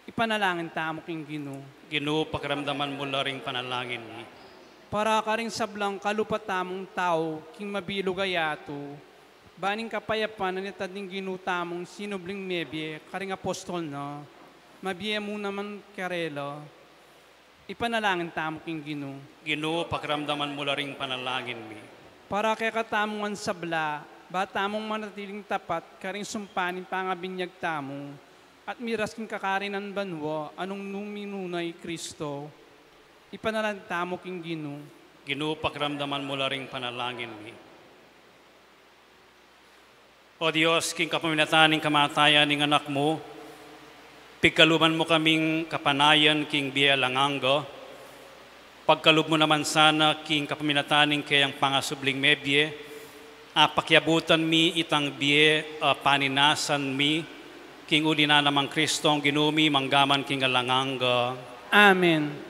Ipanalangin tamu king Ginu. Ginu, pakiramdaman mu la ring panalangin mi. Para karing sablang kalupa tamung tau, king mabilug a yatu, ba ning kapayapan a nitad ning Ginu tamung sinubling mebie, karing apostol na, mabie mu naman karela. Ipanalangin tamu king Ginu. Ginu, pakiramdaman mu la ring panalangin mi. Para kekatamu ngan sabla, ba tamung manatiling tapat karing sumpa ning pangabinyag tamu, at miras king kakarinan banua, a nung nu minuna i Kristo. Ipanalangin tamu king Ginu. Ginu, pakiramdaman mu la ring panalangin mi. O Dios, king kapamilatan ning kamatayan ning Anak mu, pigkaluban mu kaming kapanayan king bie alang angga, pagkalub mu naman sana king kapamilatan ning keyang pangasubling mebie, a pakiabutan mi itang bie a paninasan mi, king uli na namang Kristong Ginu mi, manggaman king alang angga. Amen.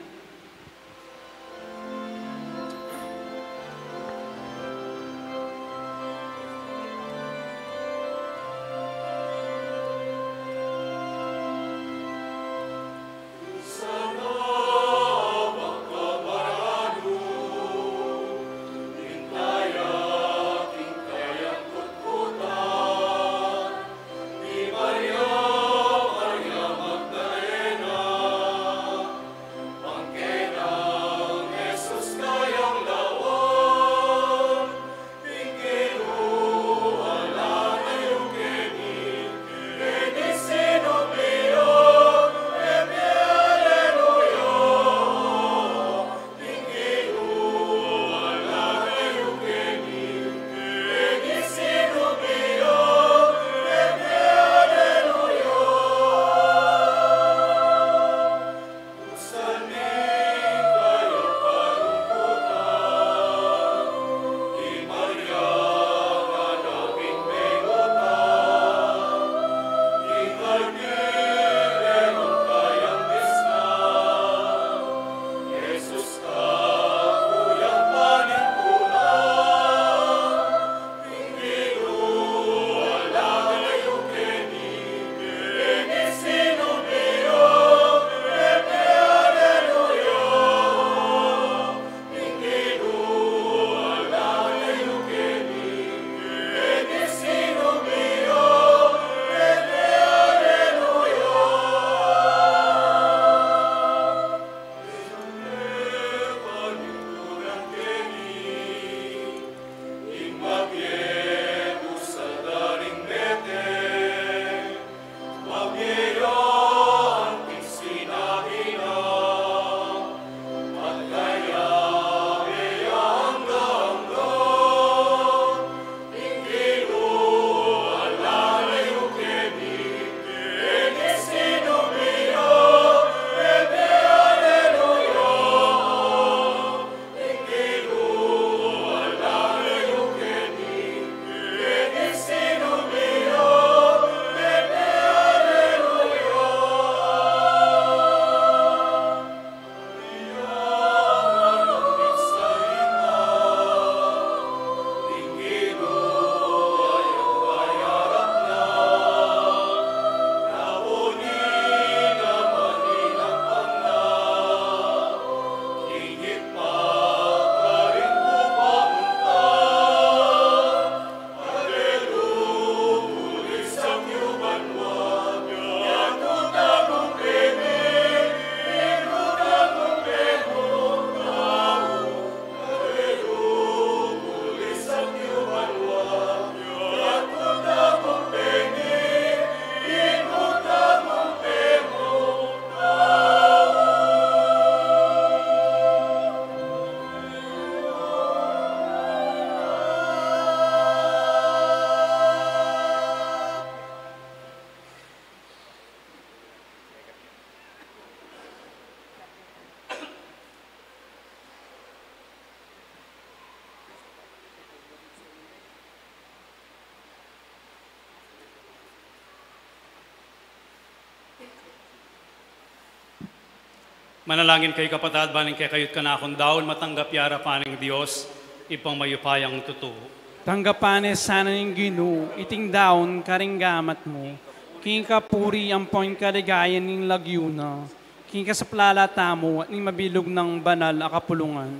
Manalangin kayu, kapatad, ban ing kekayu't kanakung daun matanggap ya king arapan ning Dios, Ibpang mayupayang tutu. Tanggapan ne sana ning Ginu iting daun karing gamat mu, king kapurian ampon kaligayan ning lagyu na, king kasaplalan tamu at ning mabilug nang banal a kapulungan.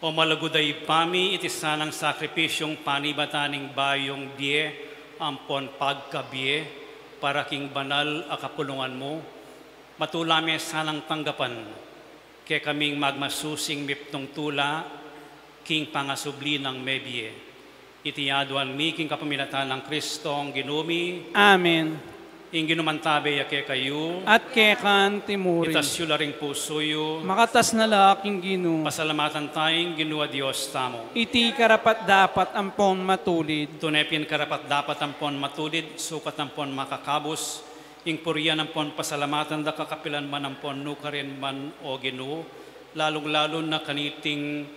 O malugud a Ibpa mi, iti sanang sakripisyung panibatan ning bayung bie ampon pagkabie para king banal a kapulungan mu, matula me sanang tanggapan kekaming magmasusing mipnung tula king pangasubli nang mebie. Iti aduan mi king kapamilatan nang Kristong Ginu mi. Amen. Ing Ginu mantabe ya kekayu. At keka antimurin. Itas yu la ring pusu yu. Makatas na la king Ginu. Pasalamatan taya ing Ginu a Dios tamu. Iti karapat-dapat ampon matulid. Tune pin karapat-dapat ampon matulid, sukat ampon makakabus, ing purian ampon pasalamatan da ka kapilan man ampon nukarin man, O Ginu, lalung-lalu na kaniting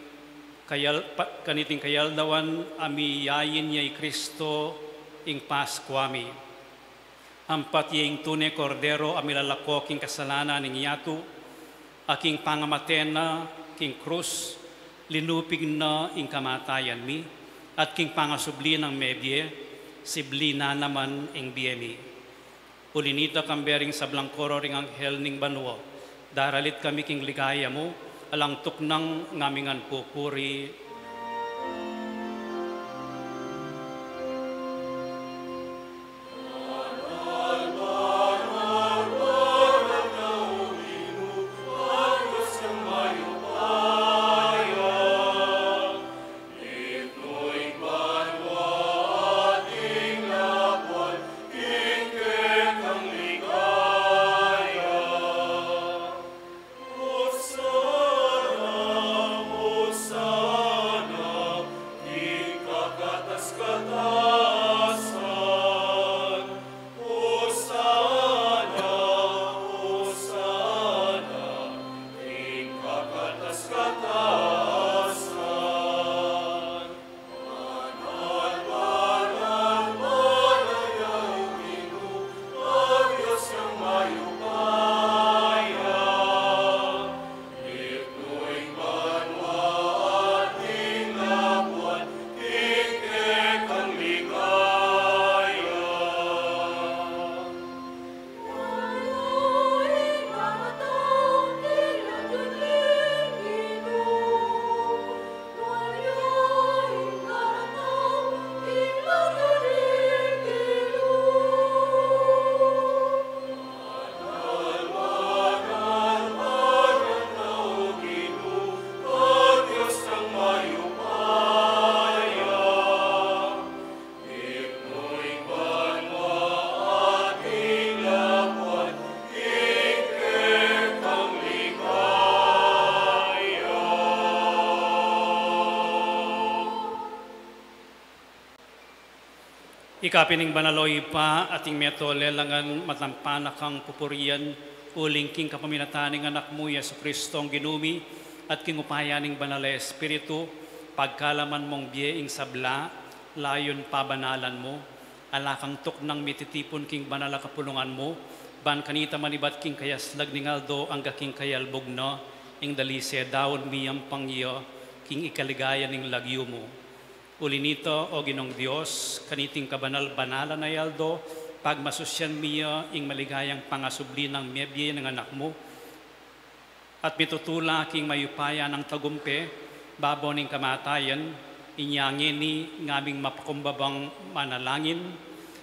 kayal-, pa-, kaniting kayaldawan a miyayin ya i Kristo ing Paskua mi. Ampat ya ing tune Kordero a milalako king kasalanan ning yatu, a king pangamate na king krus, linupig na ing kamatayan mi, at king pangasubli nang mebie, sibli na naman ing bie mi. Uli nita, kambe ring sablang koro ring anghel ning banua, daralit kami king ligaya mu, alang tuknang ngaming pupuri. Ika pin ing banal, o Ibpa, at ing meto lelangan matampan na kang pupurian, uling king kapamilatan ning Anak mu, Jesucristong Ginu mi, at king upaya ning Banal a Espiritu, pagkalaman mung bie ing sabla, layun pabanalan mu, ala kang tuknang mititipun king banal a kapulungan mu, ban kanita manibat king kayaslag ning aldo angga king kayalbug na, ing dalise daun miyampang ya king ikaligaya ning lagyu mu. Uli nita, o Ginung Dios, kaniting kabanal-banalan a aldo, pagmasusyan mi ya ing maligayang pangasubli nang mebie ning Anak mu, at mitutula king mayupaya nang tagumpe, babo ning kamatayan, inya ngeni ngaming mapakumbabang manalangin,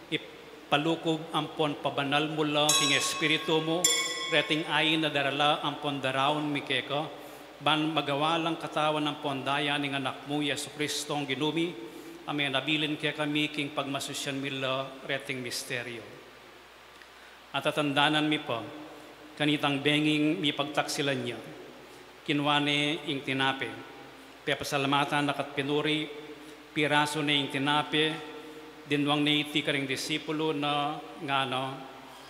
ipalukub ampon pabanal mu la king Espiritu mu, reting ain a darala ampon daraun mi keka, ban magawa lang katawan ampon daya ning Anak mu, Jesucristong Ginu mi, a menabilin kekami king pagmasusyan mi la reting misteryo. At atandanan mi pa, kanitang benging mipagtaksilan ya, kinua ne ing tinape, pepasalamatan na ka't pinuri, pirasu ne ing tinape, dinwang ne iti karing disipulu na, ngana,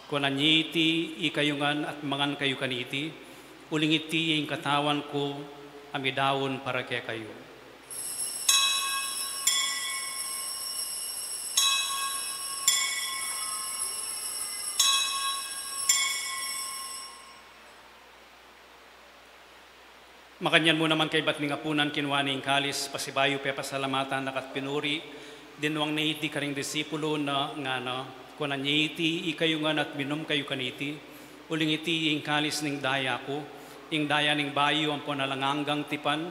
kuanan ye iti ikayu ngan at mangan kayu kaniti, uling iti ing katawan ku a midaun para kekayu. Makanyan mu naman kaybat ning apunan, kinua ne ing kalis, pasibayu pepasalamatan na ka't pinuri, dinuang ne iti karing disipulu na, ngana: Kunan ye iti ikayu ngan at minum kayu kaniti, uling iti ing kalis ning daya ku, ing daya ning bayu ampon alang anggang tipan,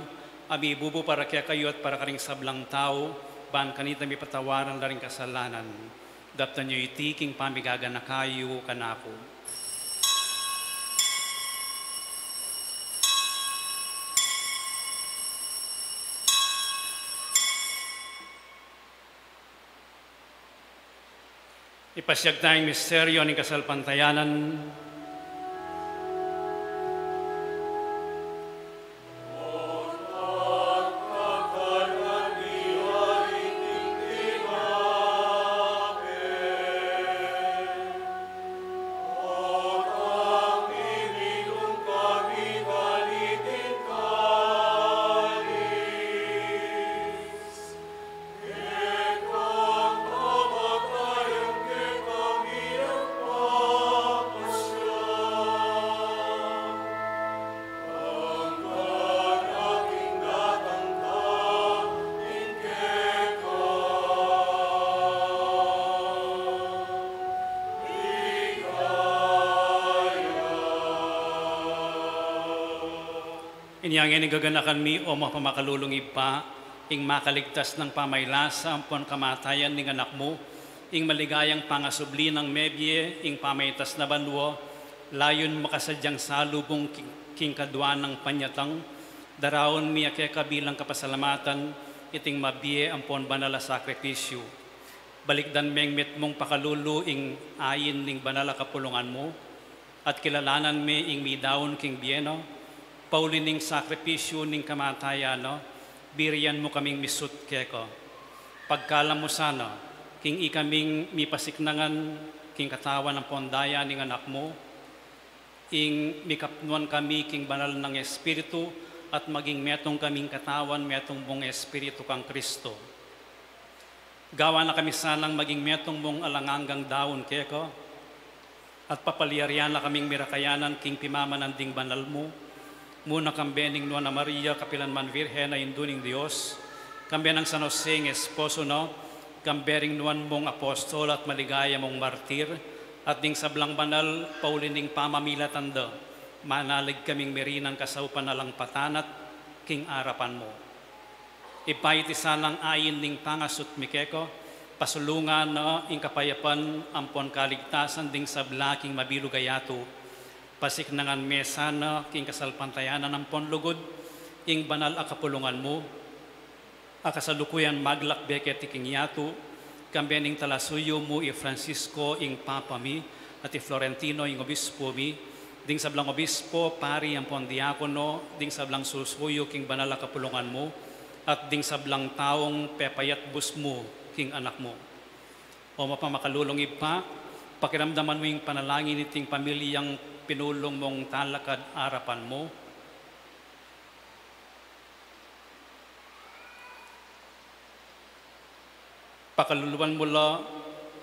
a mibubu para kekayu at para karing sablang tau, ban kanita mipatawaran la ring kasalanan. Daptan yu iti king pamigaganaka yu kanaku. Ipasiag taya ing misteryo ning kasalpantayanan. Inya ngeni gaganakan mi, o mapamakalulung Ibpa, ing makaligtas nang pamailasa ampon kamatayan ning Anak mu, ing maligayang pangasubli nang mebie ing pamaitas na banua, layun makasadyang salubung king, king kadua nang panyatang, daraun mi ya keka bilang kapasalamatan iting mabie ampon banal a sakripisyu. Balikdan meng mitmung pakalulu ing ain ning banal a kapulungan mu, at kilalanan me ing midaun king bie na, pauli ning sakripisyu ning kamatayan na, birian mu kaming misut keka. Pagkalam mu sana, king ikaming mipasiknangan king katawan ampon daya ning Anak mu, ing mikapnuan kami king banal nang Espiritu, at maging metung kaming katawan, metung mung Espiritu kang Kristo. Gawan na kami sanang maging metung mung alang anggang daun keka, at papalyarian na kaming mirakayanan king pimamanan ding banal mu, muna kambe ning Nuan a Maria, kapilan man Virgen a Indu ning Dios, kambe nang San Jose ing esposo na, kambe ring nuan mung apostol at maligaya mung martir, at ding sablang banal pauli ning pamamilatan da, manalig kaming mirinang kasaupan alang patanat king arapan mu. Ibpa, iti sanang ain ning pangasut mi keka, pasulungan na ing kapayapan ampon kaligtasan ding sabla king mabilug a yatu. Pasiknangan me sana king kasalpantayanan ampon lugud ing banal a kapulungan mu, a kasalukuyan maglakbe keti king yatu, kambe ning talasuyu mu i Francisco ing Papa mi, at i Florentino ing obispo mi, ding sablang obispo, pari ampon diakono, ding sablang susuyu king banal a kapulungan mu, at ding sablang taung pepayatbus mu king Anak mu. O mapamakalulung Ibpa, pakiramdaman mu ing panalangin iting pamilyang pinulung mung talakad arapan mu. Pakaluluan mu la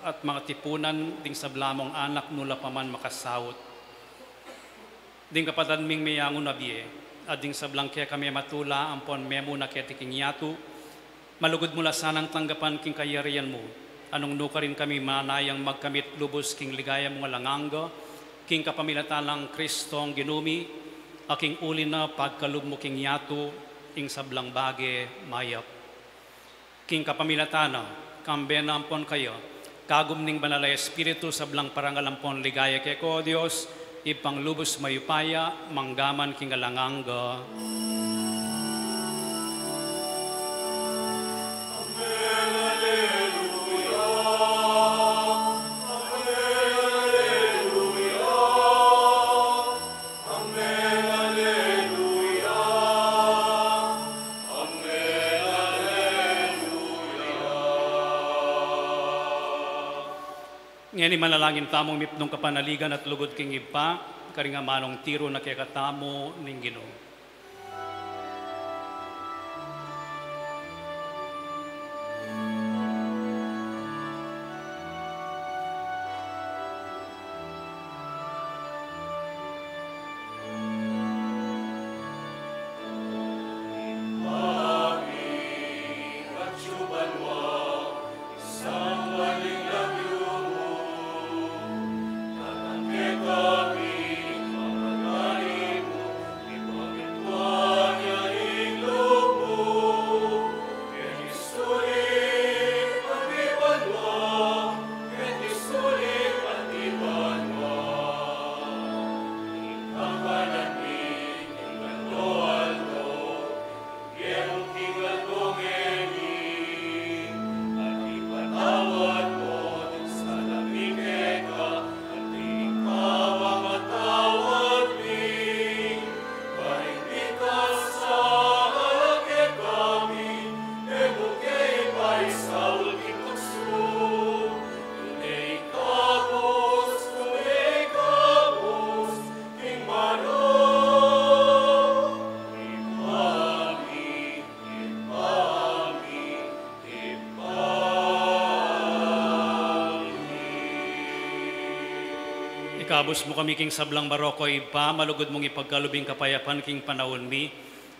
at mangatipunan ding sabla mung anak nu la pa man makasaut. Ding kapatad ming meyangu na bie, at ding sablang keka mematula ampon memuna keti king yatu, malugud mu la sanang tanggapan king kayarian mu, a nung nukarin kami manayang magkamit lubus king ligaya mung alang angga, king kapamilatan nang Kristong Ginu mi, a king uli na pagkalub mu king yatu, ing sablang bage mayap. King kapamilatan na, kambe na ampon kaya, kagum ning Banal a Espiritu, sablang parangal ampon ligaya keka, O Dios, Ibpang lubus mayupaya, mangga man king alang angga. Amen, alleluia. Amen, alleluia. Amen, alleluia. Ngeni manalangin tamung mipnung kapanaligan at lugud king Ibpa, karing amanung tiru na kekatamu ning Ginu. Abus mu kami king sablang barok, o Ibpa, malugud mung ipagkalub ing kapayapan king panaun mi,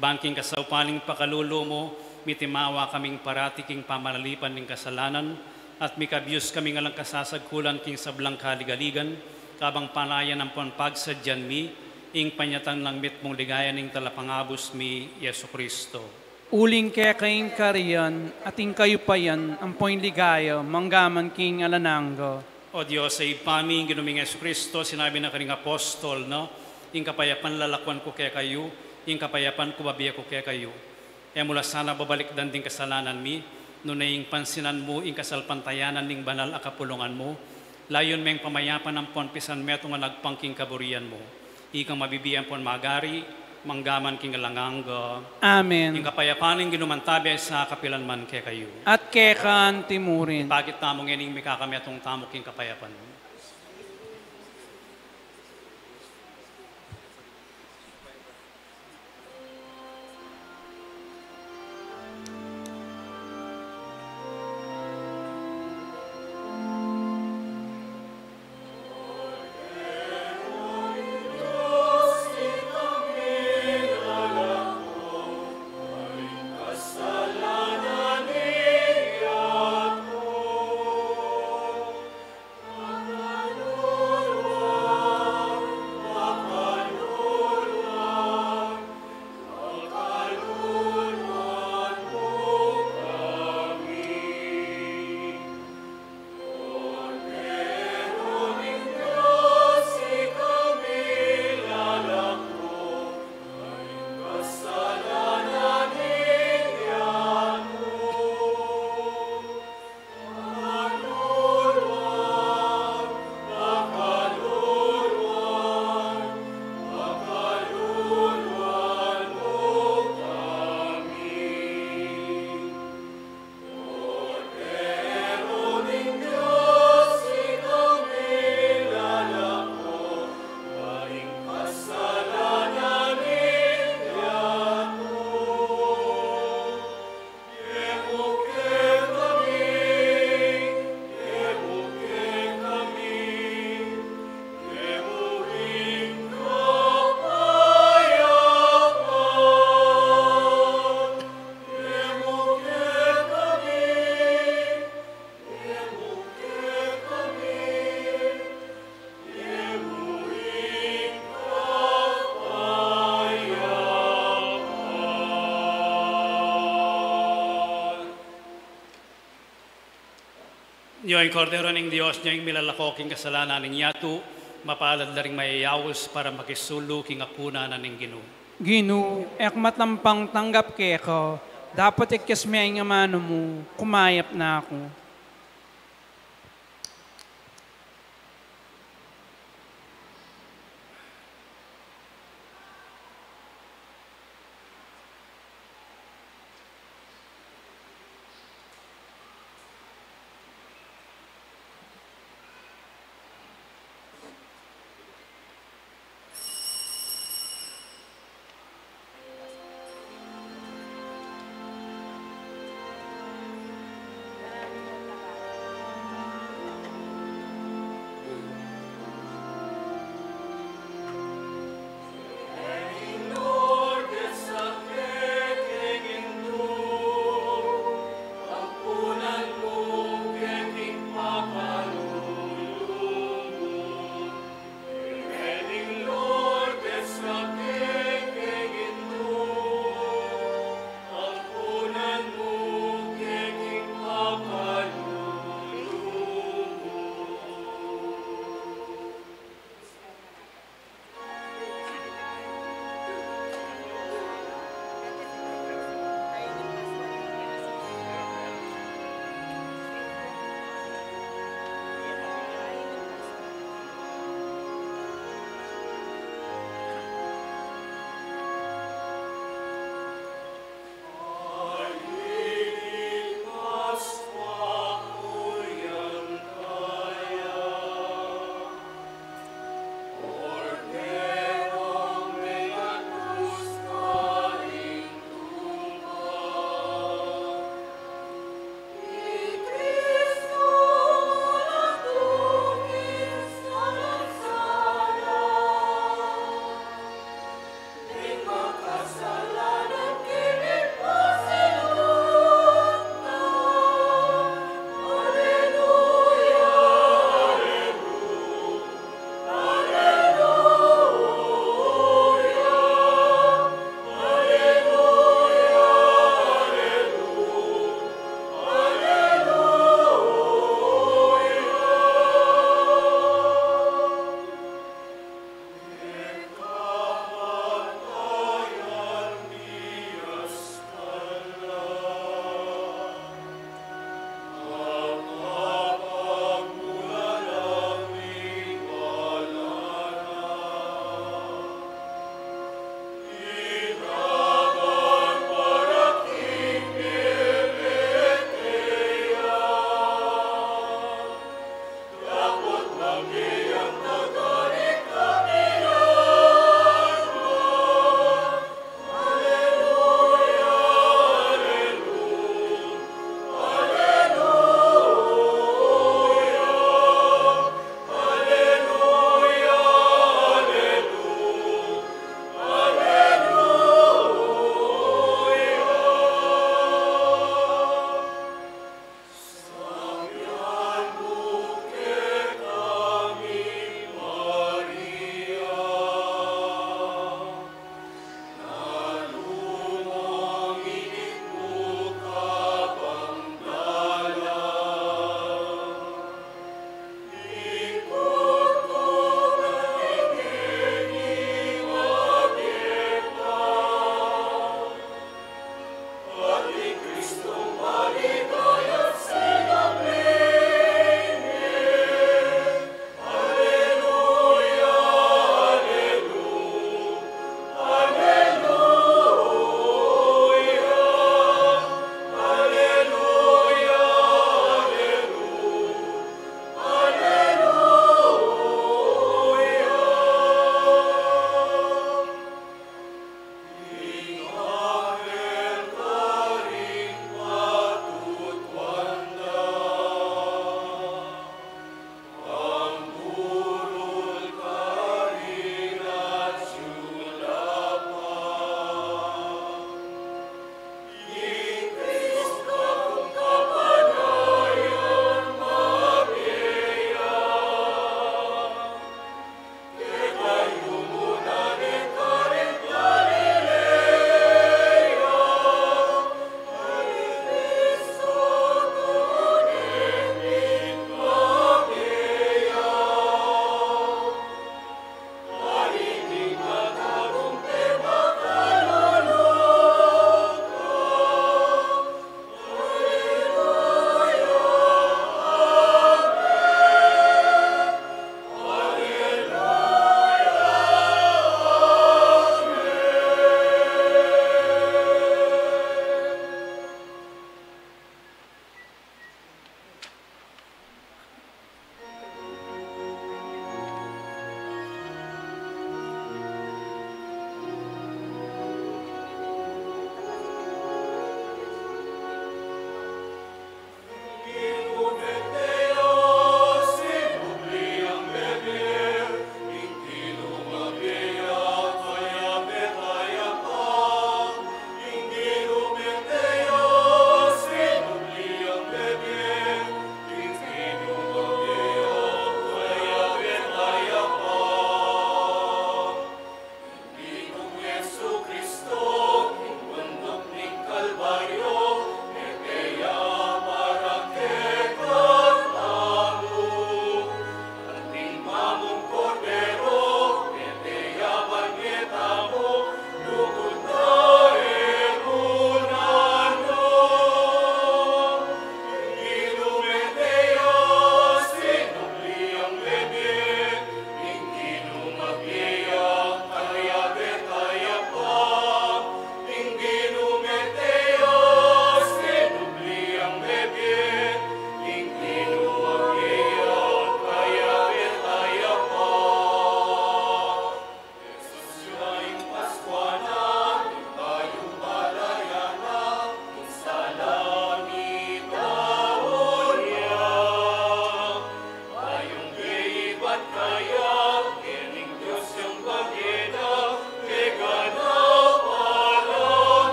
ban king kasaupan ning pakalulu mu, mitimawa kaming parati king pamanalipan ning kasalanan, at mikabyus kaming alang kasasagkulan king sablang kaligaligan, kabang panayan ampon pagsadyan mi ing panyatang ning mitmung ligaya ning Talapangabus mi, Jesucristo. Uling keka ing kayarian, at ing kayupayan, ampon ing ligaya, mangga man king alang angga. O Dios a Ibpa mi, ing Ginu ming Jesucristo, sinabi na karing apostol na, ing kapayapan lalakwan ku kekayu, ing kapayapan ku bibie ku kekayu. E mu la sana babalikdan ding kasalanan mi, nune ing pansinan mu ing kasalpantayanan ning banal a kapulungan mu, layun meng pamayapan ampon pisan metung a agpang king kaburian mu. Ikang mabibie ampon magari, mangga man king alang angga. Amen. Ing kapayapan ning Ginu mantabe sa kapilan man kekayu. At keka anti mu rin. Ipakit tamu ngening mikakametung tamu king kapayapan. Io ing Kordero ning Dios, io ing milalako king kasalanan ning yatu, mapalad la ring mayayaus para makisulu king apunan ning Ginu. Ginu, e ku matampang tanggap keka, dapot ikes me ing amanu mu, kumayap na ku.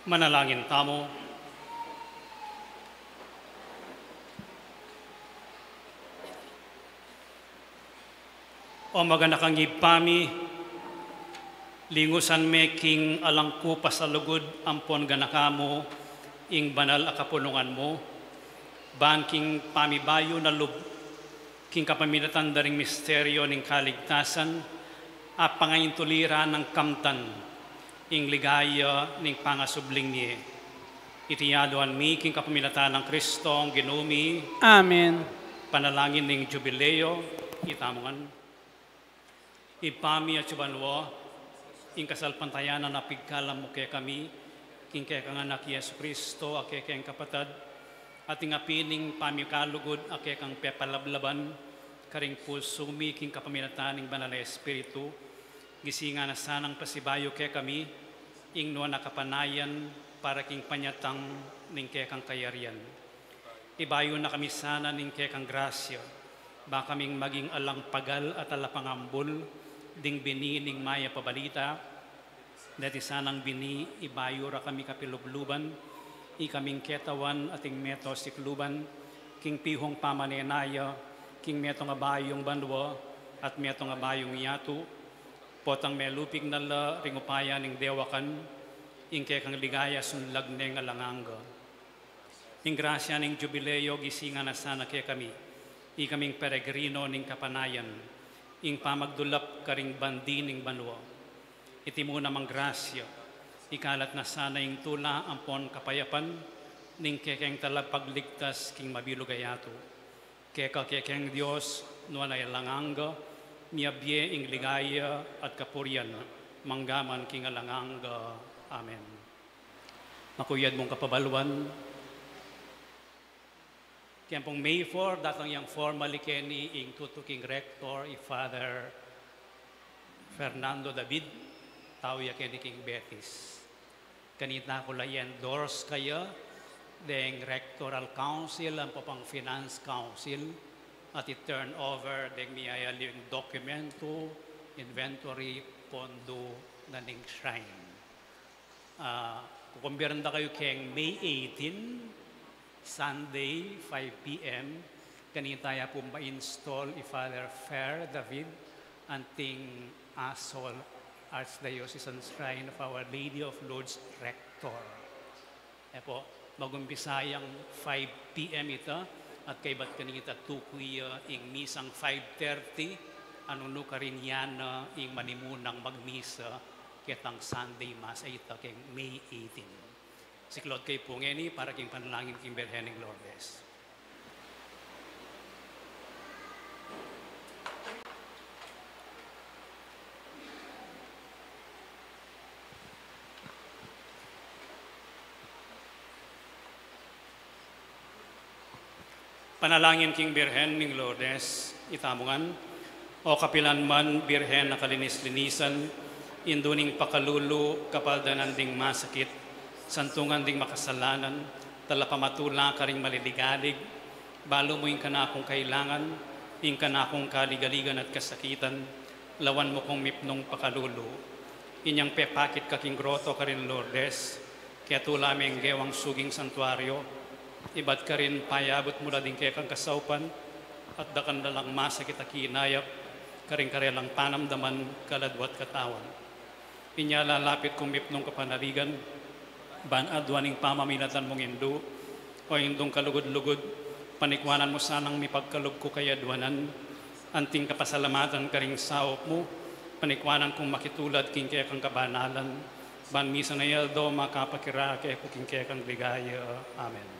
Manalangin tamu. O maganakang Ibpa mi, lingusan me king alang kupas a lugud ampon ganaka mu ing banal a kapulungan mu, ban king pamibayu na lub king kapamilatan da ring misteryo ning kaligtasan, apangaintuli ra nang kamtan ing ligaya ning pangasubling mie. Iti aduan mi king kapamilatan nang Kristong Ginu mi. Amen. Panalangin ning Jubileo, itamu ngan. Ibpa mi atsu ka banua, ing kasalpantayanan a pigkalam mu kekami king kekang Anak i Jesu Kristo a kekeng kapatad, at ing api ning pamikalugud a kekang pepalablaban karing pusu mi king kapamilatan ning Banal a Espiritu, gisingan na sanang pasibayu kekami ing nuan a kapanayan para king panyatang ning kekang kayarian. Ibayu na kami sana ning kekang grasya, ba kaming maging alang pagal a talapangambul ding bini ning Mayap a Balita, deti sanang bini ibayu ra kami kapilubluban, ikaming ketawan at ing meto sikluban, king pihung pamanenaya, king metung a bayung banua, at metung a bayung yatu, potang melupig na la ring upaya ning dewakan, ing kekang ligaya sunlag neng alang angga. Ing grasya ning Jubileo gisingan na sana kekami, ikaming peregrino ning kapanayan, ing pamagdulap karing bandi ning banua. Iti mu namang grasya, ikalat na sana ing tula ampon kapayapan ning kekeng talapagligtas king mabilug a yatu. Keka kekeng Dios, nuan a alang angga, miyabie ing ligaya at kapurian, mangga man king alang angga. Amen. Makuyad mung kapabaluan, keng pung May four, datang yang formally keni ing tutuking rector, i Father Fernando David, tau ya keni king Betis. Kanita ku la i-endorse kaya deng Rectoral Council ampo pang Finance Council, at i-turn over deng miyayaliwang dokumentu, inventory, pondu na ning shrine. Ah, kukumbiranda kayu keng May eighteen, Sunday, five P M, kanita ya pung ma-install i Father Fer David, anting Asol Archdiocesan Shrine of Our Lady of Lourdes Rector. E po, magumpisa yang five P M ita, at kaybat kanita tuku ya ing misang five thirty, a nung nukarin ya na ing manimunang magmisa, ketang Sunday Mass a ita keng May eighteen. Siklaud kayu pu ngeni para king panalangin king Birhen ning Lourdes. Panalangin king Birhen ning Lourdes, itamu ngan. O kapilan man Birhen a kalinis-linisan, indu ning pakalulu, kapaldanan ding masakit, santungan ding makasalanan, talapamatula karing maliligalig, balu mu ing kanakung kailangan, ing kanakung kaligaligan at kasakitan, lawan mu kung mipnung pakalulu. Inyang pepakit ka king groto karin Lourdes, ketula meng gewang suging santuario, ibat karin payabut mu la ding kekang kasaupan, at dakan da lang masakit a kinayap, karing karelang panamdaman, kaladwa at katawan. Inya lalapit kung mipnung kapanaligan, ban aduan ing pamamilatan mung indu, o indung kalugud-lugud, panikwanan mu sanang mipagkalub ku kayadwanan, anting kapasalamatan karing saup mu, panikwanan kung makitulad king kekang kabanalan, ban misan a aldo makapakirake ku king kekang ligaya. Amen.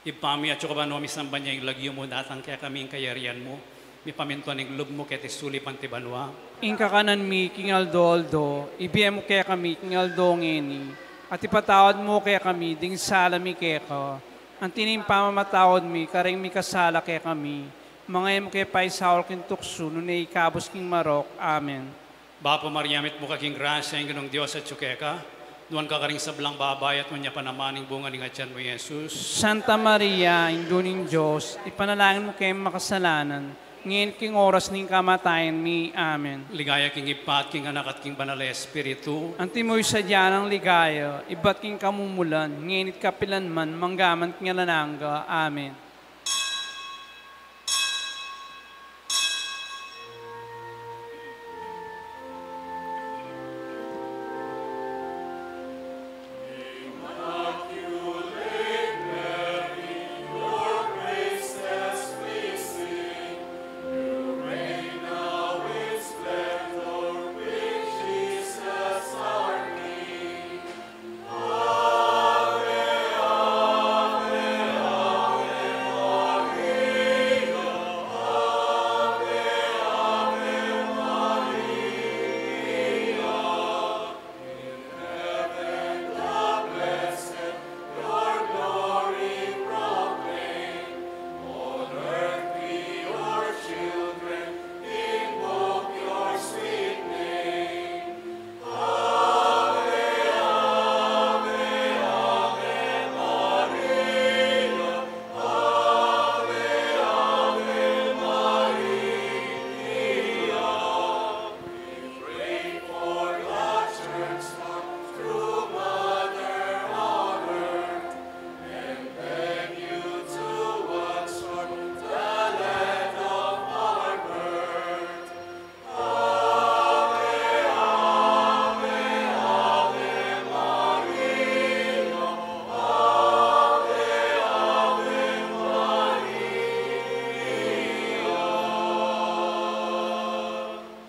Ibpa mi, atsu ka banua, misamban ya ing lagyu mu, datang kekami ing kayarian mu, mipamintuan ing lub mu keti sulip anti banua. Ing kakanan mi king aldo-aldo, ibie mu kekami king aldo ngeni, at ipatawad mu kekami ding sala mi keka, anti ning pamamatawad mi karing mikasala kekami, manga e mu ke paisaul king tuksu, nune ikabus king marok. Amen. Bapu Maria, mitmu ka king grasya, ing Ginung Dios atsu keka, nuan ka karing sablang babai, at nuan ya pa naman ing bunga ning atian mu, Jesus. Santa Maria, Indu ning Dios, ipanalangin mu keng makasalanan, ngeni at king oras ning kamatayan mi. Amen. Ligaya king Ibpa, at king Anak, at king Banal a Espiritu. Antimo ing sadya nang ligaya, ibat king kamumulan, ngeni at kapilan man, mangga man king alang angga. Amen.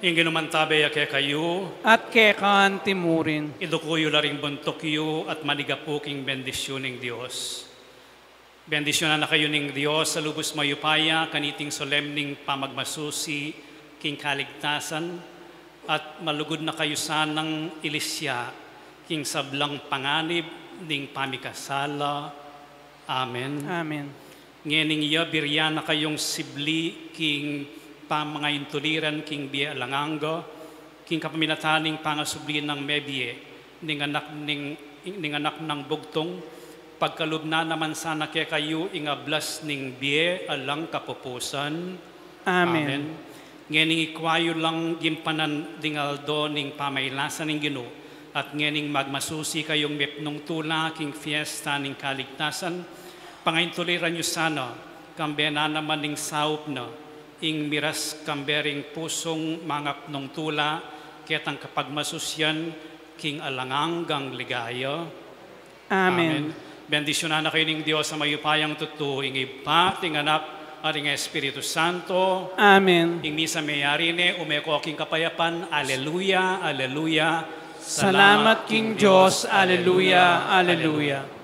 Ing Ginu mantabe ya kekayu. At keka antimurin. Iduku yu la ring buntuk yu at manigapu king bendisyun ning Dios. Bendisyunan na kayu ning Dios a lubus mayupaya kaniting solemning pamagmasusi king kaligtasan, at malugud na kayu sanang ilisya king sablang panganib ning pamikasala. Amen. Amen. Ngening iya, biryan na kayung sibli king pamangaintuliran king bie alang angga, king kapamilatan ning pangasubli nang mebie, ning anak ning, ning anak nang bugtung, pagkalub na naman sana kekayu ing ablas ning bie alang kapupusan. Amen. Amen. Ngening ikwa yu lang gimpanan ding aldo ning pamailasan ning Ginu, at ngening magmasusi kayung mipnung tula king fiesta ning kaligtasan, pangaintuliran yu sana, kambe na naman ning saup na, ing miras kambe ring pusung mangapnung tula, ketang kapagmasusian king alang anggang ligaya. Amen. Amen. Bendisyunan na kayu ning Dios a mayupayang tutu, ing Ibpa, at ing Anak, at ing Espiritu Santo. Amen. Ing misa meyari ne, ume ko king kapayapan. Aleluya, aleluya. Salamat king Dios. Aleluya, aleluya.